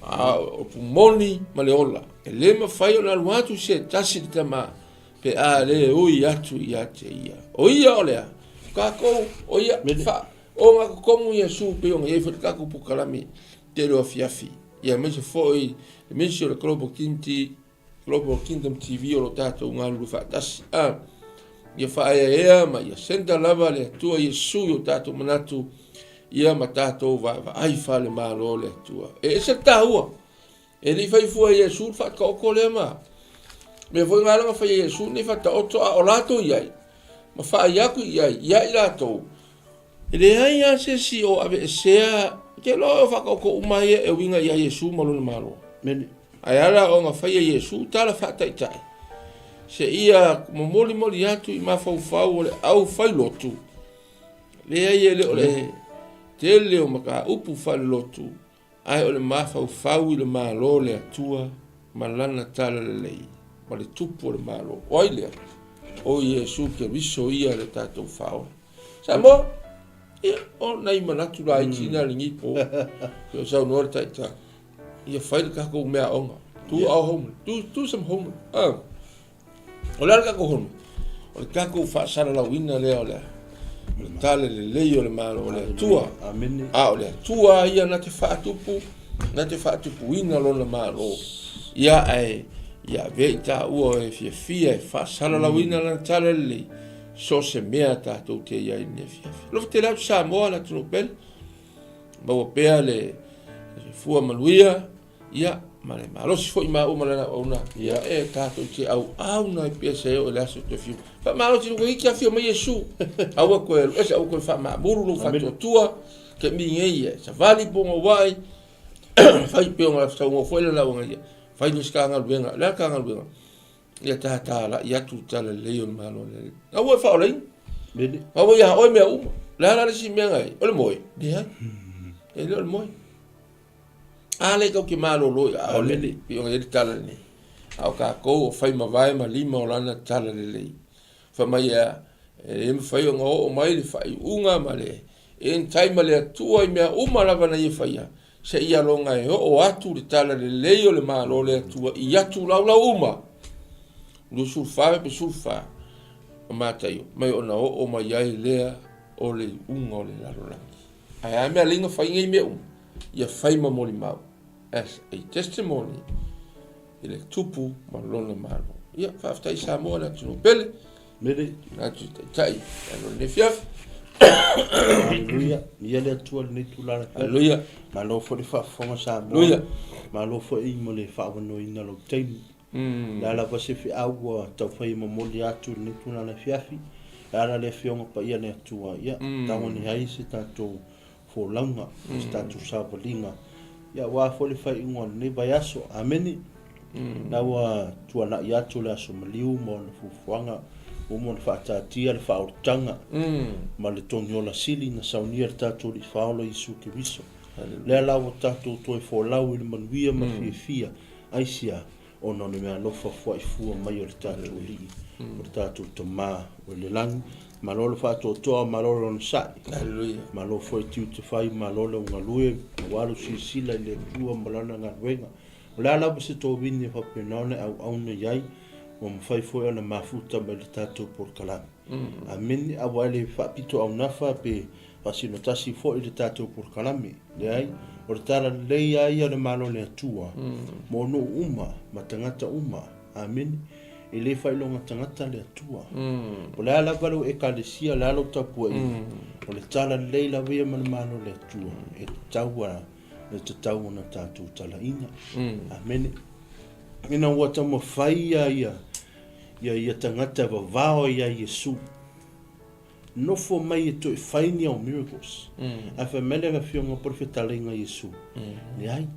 a o pumoni ma le ola. E le mafai ona alu atu se tasi le Tama pe a le ui atu ia te ia. O ia o le a? O kākou, o ia, fa, o ngā kokongu Iesu pei ona i ai foi le tatou polokalame tele o afiafi. Ia aemaise foi le misi o le Global Kingdom, Global Kingdom TV o lo tatou galulue faatasi. A, ia faaeaea ma ia senda lava le Atua Iesu i o tatou manatu ia ma tatou vaavaai faale-Malo le Atua. E ese le taua. E le i fai fua e Iesu le faataoto lea ma mea foi ngā langa fai e Iesu nei faataoto a o latou i ai ma faai atu i ai ia i latou. E leai lava se isi o aveesea, ke loa o faataoto uma ia e uiga ia Iesu ma lona Malo. Mene. Ae ala ona fai e Iesu tala faataitai, seia momolimoli atu i mafaufau o le au failotu, leai e le o le tele o mataupu faalelotu, Ae o le mafaufau i le Malo o le Atua ma Lana talalelei, ma le Tupu o le Malo. O ai lea? O Iesu Keriso ia le tatou Faaola. Samoa, ia, o nai manatu laiti na lenei po. Pei o saunoa le Taitai, ia fai le tatou meaaoga. Do our homework. Do, do some homework. Ah. O le a le tatou homework? O le tatou faasalalauina lea o le o le tala lelei o le Malo o le Atua. Amene. A o le Atua ia na te faatupu, na te faatupuina lona Malo. Ia ae ia avea i taua e fiafia e faasalalauina lana tala lelei, so o se mea tatou te i ai i lenei afiafi. Alofa tele atu Samoa le atunuu pele, maua pea le fua manuia, Ia, ma le malosi foi maua ma lana auauna, Ia. e tatou te auauna ai pea seia oo i le aso toe fiu. Faamalosi le iti afio mai Iesu. Aua koe alu ese, aua koe faamaamulu lou faatuatua, ke mi nei e savali po ngau ai, fai pe o ngā saunoa foi le lauga ia, fai le sika galuega, le a ka galuega, ia tatalai atu le talalelei o le Malo o le Alii. Aua e faaolaina. Mene. Aua ia oe mea uma. Le a la le isi mea ngai, o le moe, leai. E le o le moe. A lea tatou te malolo i aao le Alii, pei ona i ai le tala lenei. A o tatou o fai mavae ma lima o lana tala lelei. Fai mai e a, e le mafai ona oo mai le faaiuga ma le end time ma le Atua i mea uma lava na ia faia, seia loga e oo atu le tala lelei o le Malo o le Atua i atu laulau uma. 24 pe 14 o Mataio, mai ona oo mai ai lea. o le iuga o le lalolagi. Ae a mea alai na fai nei mea uma? Ia fai ma molimau as a testimony i le Tupu ma lona Malo. Ia, faafetai Samoa le atunuu pele. Mele. Tuuina atu i Taitai i alo lenei afiafi. Haleluia. Ia le Atua lenei tulaga afiafi. Haleluia. Malo foi le faafofoga Samoa. Haleluia. Malo foi mo le faaavanoaina o lou taimi. Mm. Le a lava se feau ua taufai e momoli atu i lenei tulaga afiafi, e ala le Afioga Paia le Atua, ia, tagone ai se tatou folauga, mm. se tatou savaliga, ia, aua foi le faaiuga o lenei vaiaso. Amene. Mm. Na ua tuanai atu le aso maliu ma ona fuafuaga, ua uma ona faataatia le faaolataga ma le togiola sili na saunia le tatou Alii Faaola Iesu Keriso. Lea la ua tatou toe folau i le manuia ma le fiafia, aisea? Ona o le meaalofa fuaifua mai o le tatou Alii, o le tatou Tama o i le lagi. Malo le faatoatoa, malo le onosai. Malo foi tiute fai, malo le galue, aua lou silasila i le Atua ma Lana galuega. O le a lava se tovini e faapena ona e auauna i ai, ua mafai foi ona mafuta mai le tatou polokalame. Amene. Aua e le faapitoaunafa pe faasino tasi foi le tatou polokalame. Leai, o le tala lelei lava ia o le Malo o le Atua mo nuu uma ma tagata uma. Amene. E le faailoga tagata le Atua. O le a lava lou Ekalesia, o le a lou tapuaiga, o le tala lelei lava ia ma le Malo o le Atua e tatau a e tatau ona tatou talaina. Amene. Ina ua taumafai ia ia ia ia tagata vavao ia Iesu, nofo mai e toe fai ni au miracles. Ae fai mai le afioga po le fetalaiga Iesu, leai,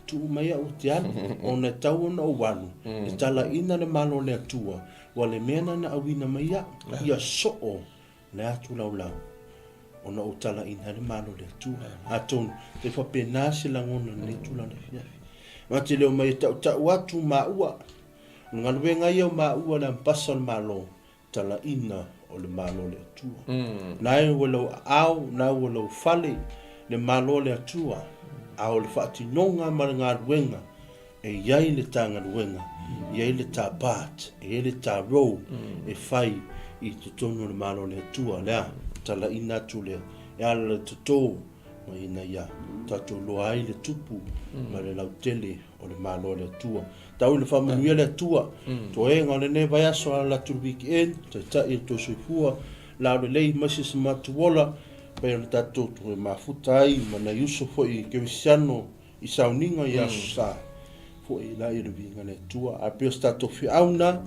tuu mai au ou te alu, ona e tau ona ou alu, e talaina le Malo o le Atua, ua le mea na na auina mai au, ia soo le atu laulau ona ou talaina ai le Malo o le Atua. Atonu, e faapena se lagona i lenei tulaga afiafi. Ma te le o mai e tautau atu maua, o le galuega ia o maua le ambasa o le Malo, talaina o le Malo o le Atua. Nae ua lou aao, nae ua lou fale, le Malo o le Atua, a o le faatinoga ma le galuega, E i ai le ta galuega, e i ai le ta part, e i ai le ta role e fai i totonu o le Malo o le Atua. Le a? Talaina atu lea e ala le toto ma ina ia tatou iloa ai le tupu ma le lautele o le Malo o le Atua. Tau ina faamanuia le Atua, toega o lenei vaiaso ala atu le weekend, taitai o le tou soifua, laulelei mai se se matou ola, pei ona tatou toe mafuta ai ma nai uso foi kerisiano i sauniga i Aso Sa, foi la i le viiga le Atua. Ae pei o se tatou feau na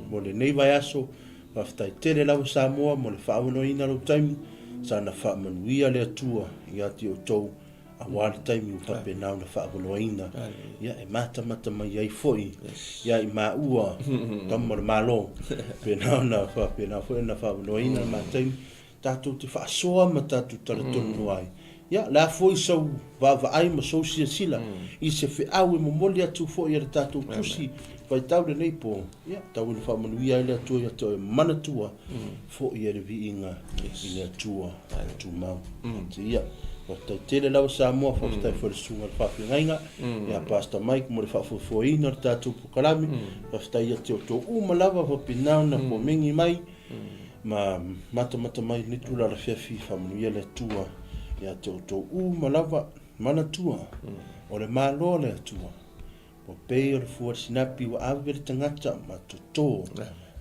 mo lenei vaiaso, faafetai tele lava Samoa mo le faaavanoaina o lou taimi, sana faamanuia le Atua ia te outou aua le taimi ua faapena ona faaavanoaina, ia e matamata mai ai foi ia i maua tama o le Malo, faapena ona faapena foi ona faaavanoaina le ma taimi. tatou te faasoa ma tatou talatonunua ai. Ia, le a foi sau vaavaai ma sou silasila i se feau e momoli atu foi e le tatou tusi faitau lenei po, ia, tau ina faamanuia ai le Atua ia te oe manatua foi e le viiga i le Atua tumau. Ia, faafetai tele lava Samoa, faafetai foi i le susuga i le faafeagaiga ia Pastor Mike mo le faafoefoeina o le tatou polokalame. Faafetai ia te outou uma lava faapena ona komeni mai. Ma matamata mai lenei tulaga afiafi, faamanuia le Atua ia te outou uma lava. Manatua, o le Malo o le Atua, ua pei o le fua sinapi ua ave le tagata ma toto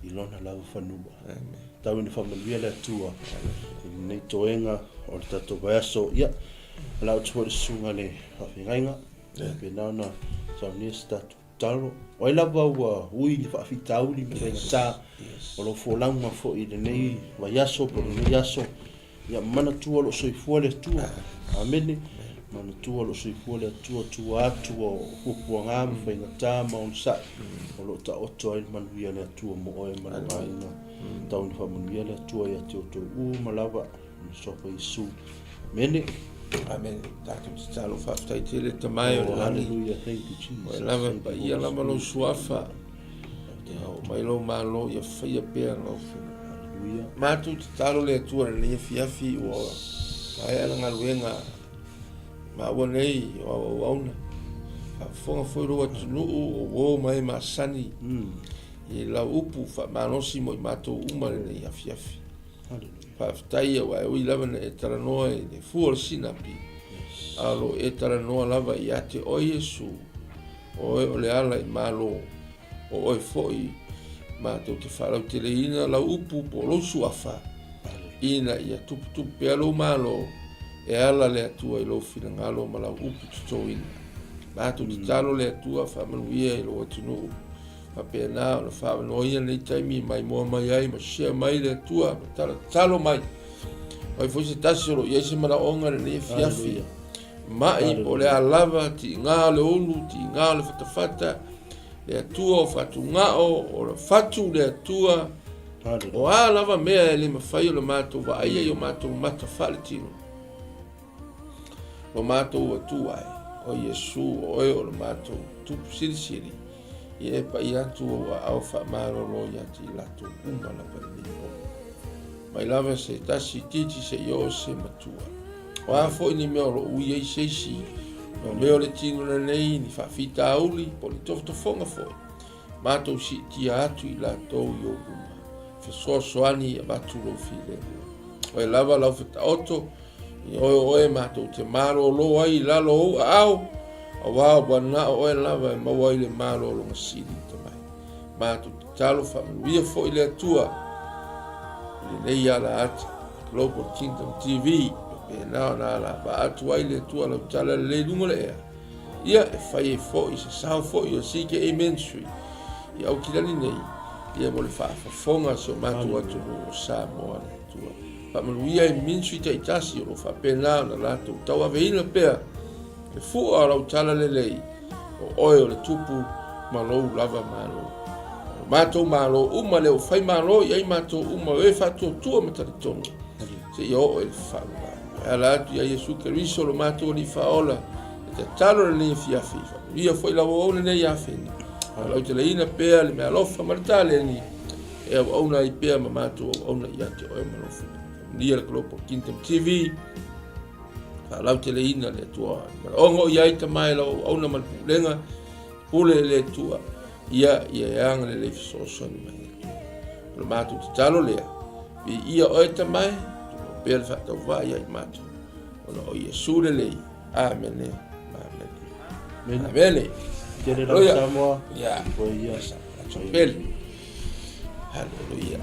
i lona lava fanua. Tau ina faamanuia le Atua i lenei toega o le tatou vaiaso. Ia, o le a oti foi le susuga i le faafeagaiga, faapena ona saunia se tatou. Talo. O ai lava ua ui ni faafitauli ma faigata o lou folauga foi i lenei vaiaso po o lenei aso, ia manatua o lo o soifua le Atua. Amene. Manatua o lo o soifua le Atua, tua atu o puapuaga ma faigata ma onosai, o lo o taoto ai le manuia o le Atua mo oe ma lou aiga. Tau ina faamanuia le Atua ia te outou uma lava. Suafa Iesu. Amene. Amene. Tatou tatalo faafetai tele Tama e o le lagi. Hallelujah. Thank you Jesus. Oe lava e paia lava lou suafa. Ia oo mai lou malo ia faia pea lou finagalo. Hallelujah. Matou tatalo le Atua i lenei afiafi ua maea le galuega maua nei o au auauna. Faafofoga foi lou atunuu o uo ma e masani i lau upu faamalosi mo i matou uma i lenei afiafi. Faafetai aua e ui lava na e talanoa i le fua o le sinapi, a o lo o e talanoa lava ia te oe Iesu, o oe o le ala i Malo, o oe foi matou te faalauteleina lau upu po o lou suafa, ina ia tuputupu pea lou Malo e ala le Atua i lou finagalo ma lau upu totoina. Matou tatalo le Atua faamanuia i lou atunuu Faapena ona faaavanoaina lenei taimi e maimoa mai ai ma share mai le Atua ma talatalo mai. Mai foi se tasi o lo o i ai se manaoga i lenei afiafi. Mai po o le a lava, tiga o le ulu, tiga o le fatafata, le Atua o fatugao, o le fatu le Atua, o a lava mea e le mafai ona matou vaaia i o matou mata faaletino. Lo matou Atua e, o Iesu, o oe o lo matou Tupu Silisili, ia e pai atu ou aao faamalolo ia te i latou uma lava i lenei po. Mai lava se tasi itiiti seia oo se matua. O a foi ni mea o lo o ui ai se isi, o mea o le tino lenei, ni faafitauli, po o ni tofotofoga foi, matou siitia atu i latou i ou luma, fesoasoani avatu lou filemu. Oe lava lau fetaoto, I oe o oe matou te malolo ai i lalo o ou aao, aua ua na o oe lava e maua ai le malologa sili tamai. Matou tatalo faamanuia foi le Atua i lenei ala ata Global Kingdom TV, pena ona alavaa atu ai le Atua lau tala lelei i luga o le ea, ia e fai ai foi se sao foi o CKA Ministry i Aukilani nei, ia mo le faafofoga a si o matou atunuu o Samoa le Atua. Faamanuia i ministry taitasi o lo o faapena ona latou tauaveina pea le fua o lau tala lelei, o oe o le tupu ma lou lava Malo. O lo matou Malo uma lea ua fai Malo i ai matou uma o e faatuatua ma talitonu seia oo i le faavavau. E ala atu ia Iesu Keriso lo matou Alii Faaola, e tatalo lenei afiafi, faamanuia foi lau auauna nei afeni, faalauteleina pea le meaalofa ma le taleni, e auauna ai pea ma matou auauna ia te oe ma lou finagalo. Faamanuia le Global Kingdom TV, faalauteleina le Atua manaoga o i ai tama e lau auauna ma le pulega, pule le Atua, ia ia e agalelei fesoasoani mai le Atua. O le matou tatalo lea, viia oe tama e, tumau pea le faatauvaa ia i matou, ona o Iesu lelei. Amene. Amene. Amene. Tele lava Samoa. Ia. Ia. Pele. Hallelujah.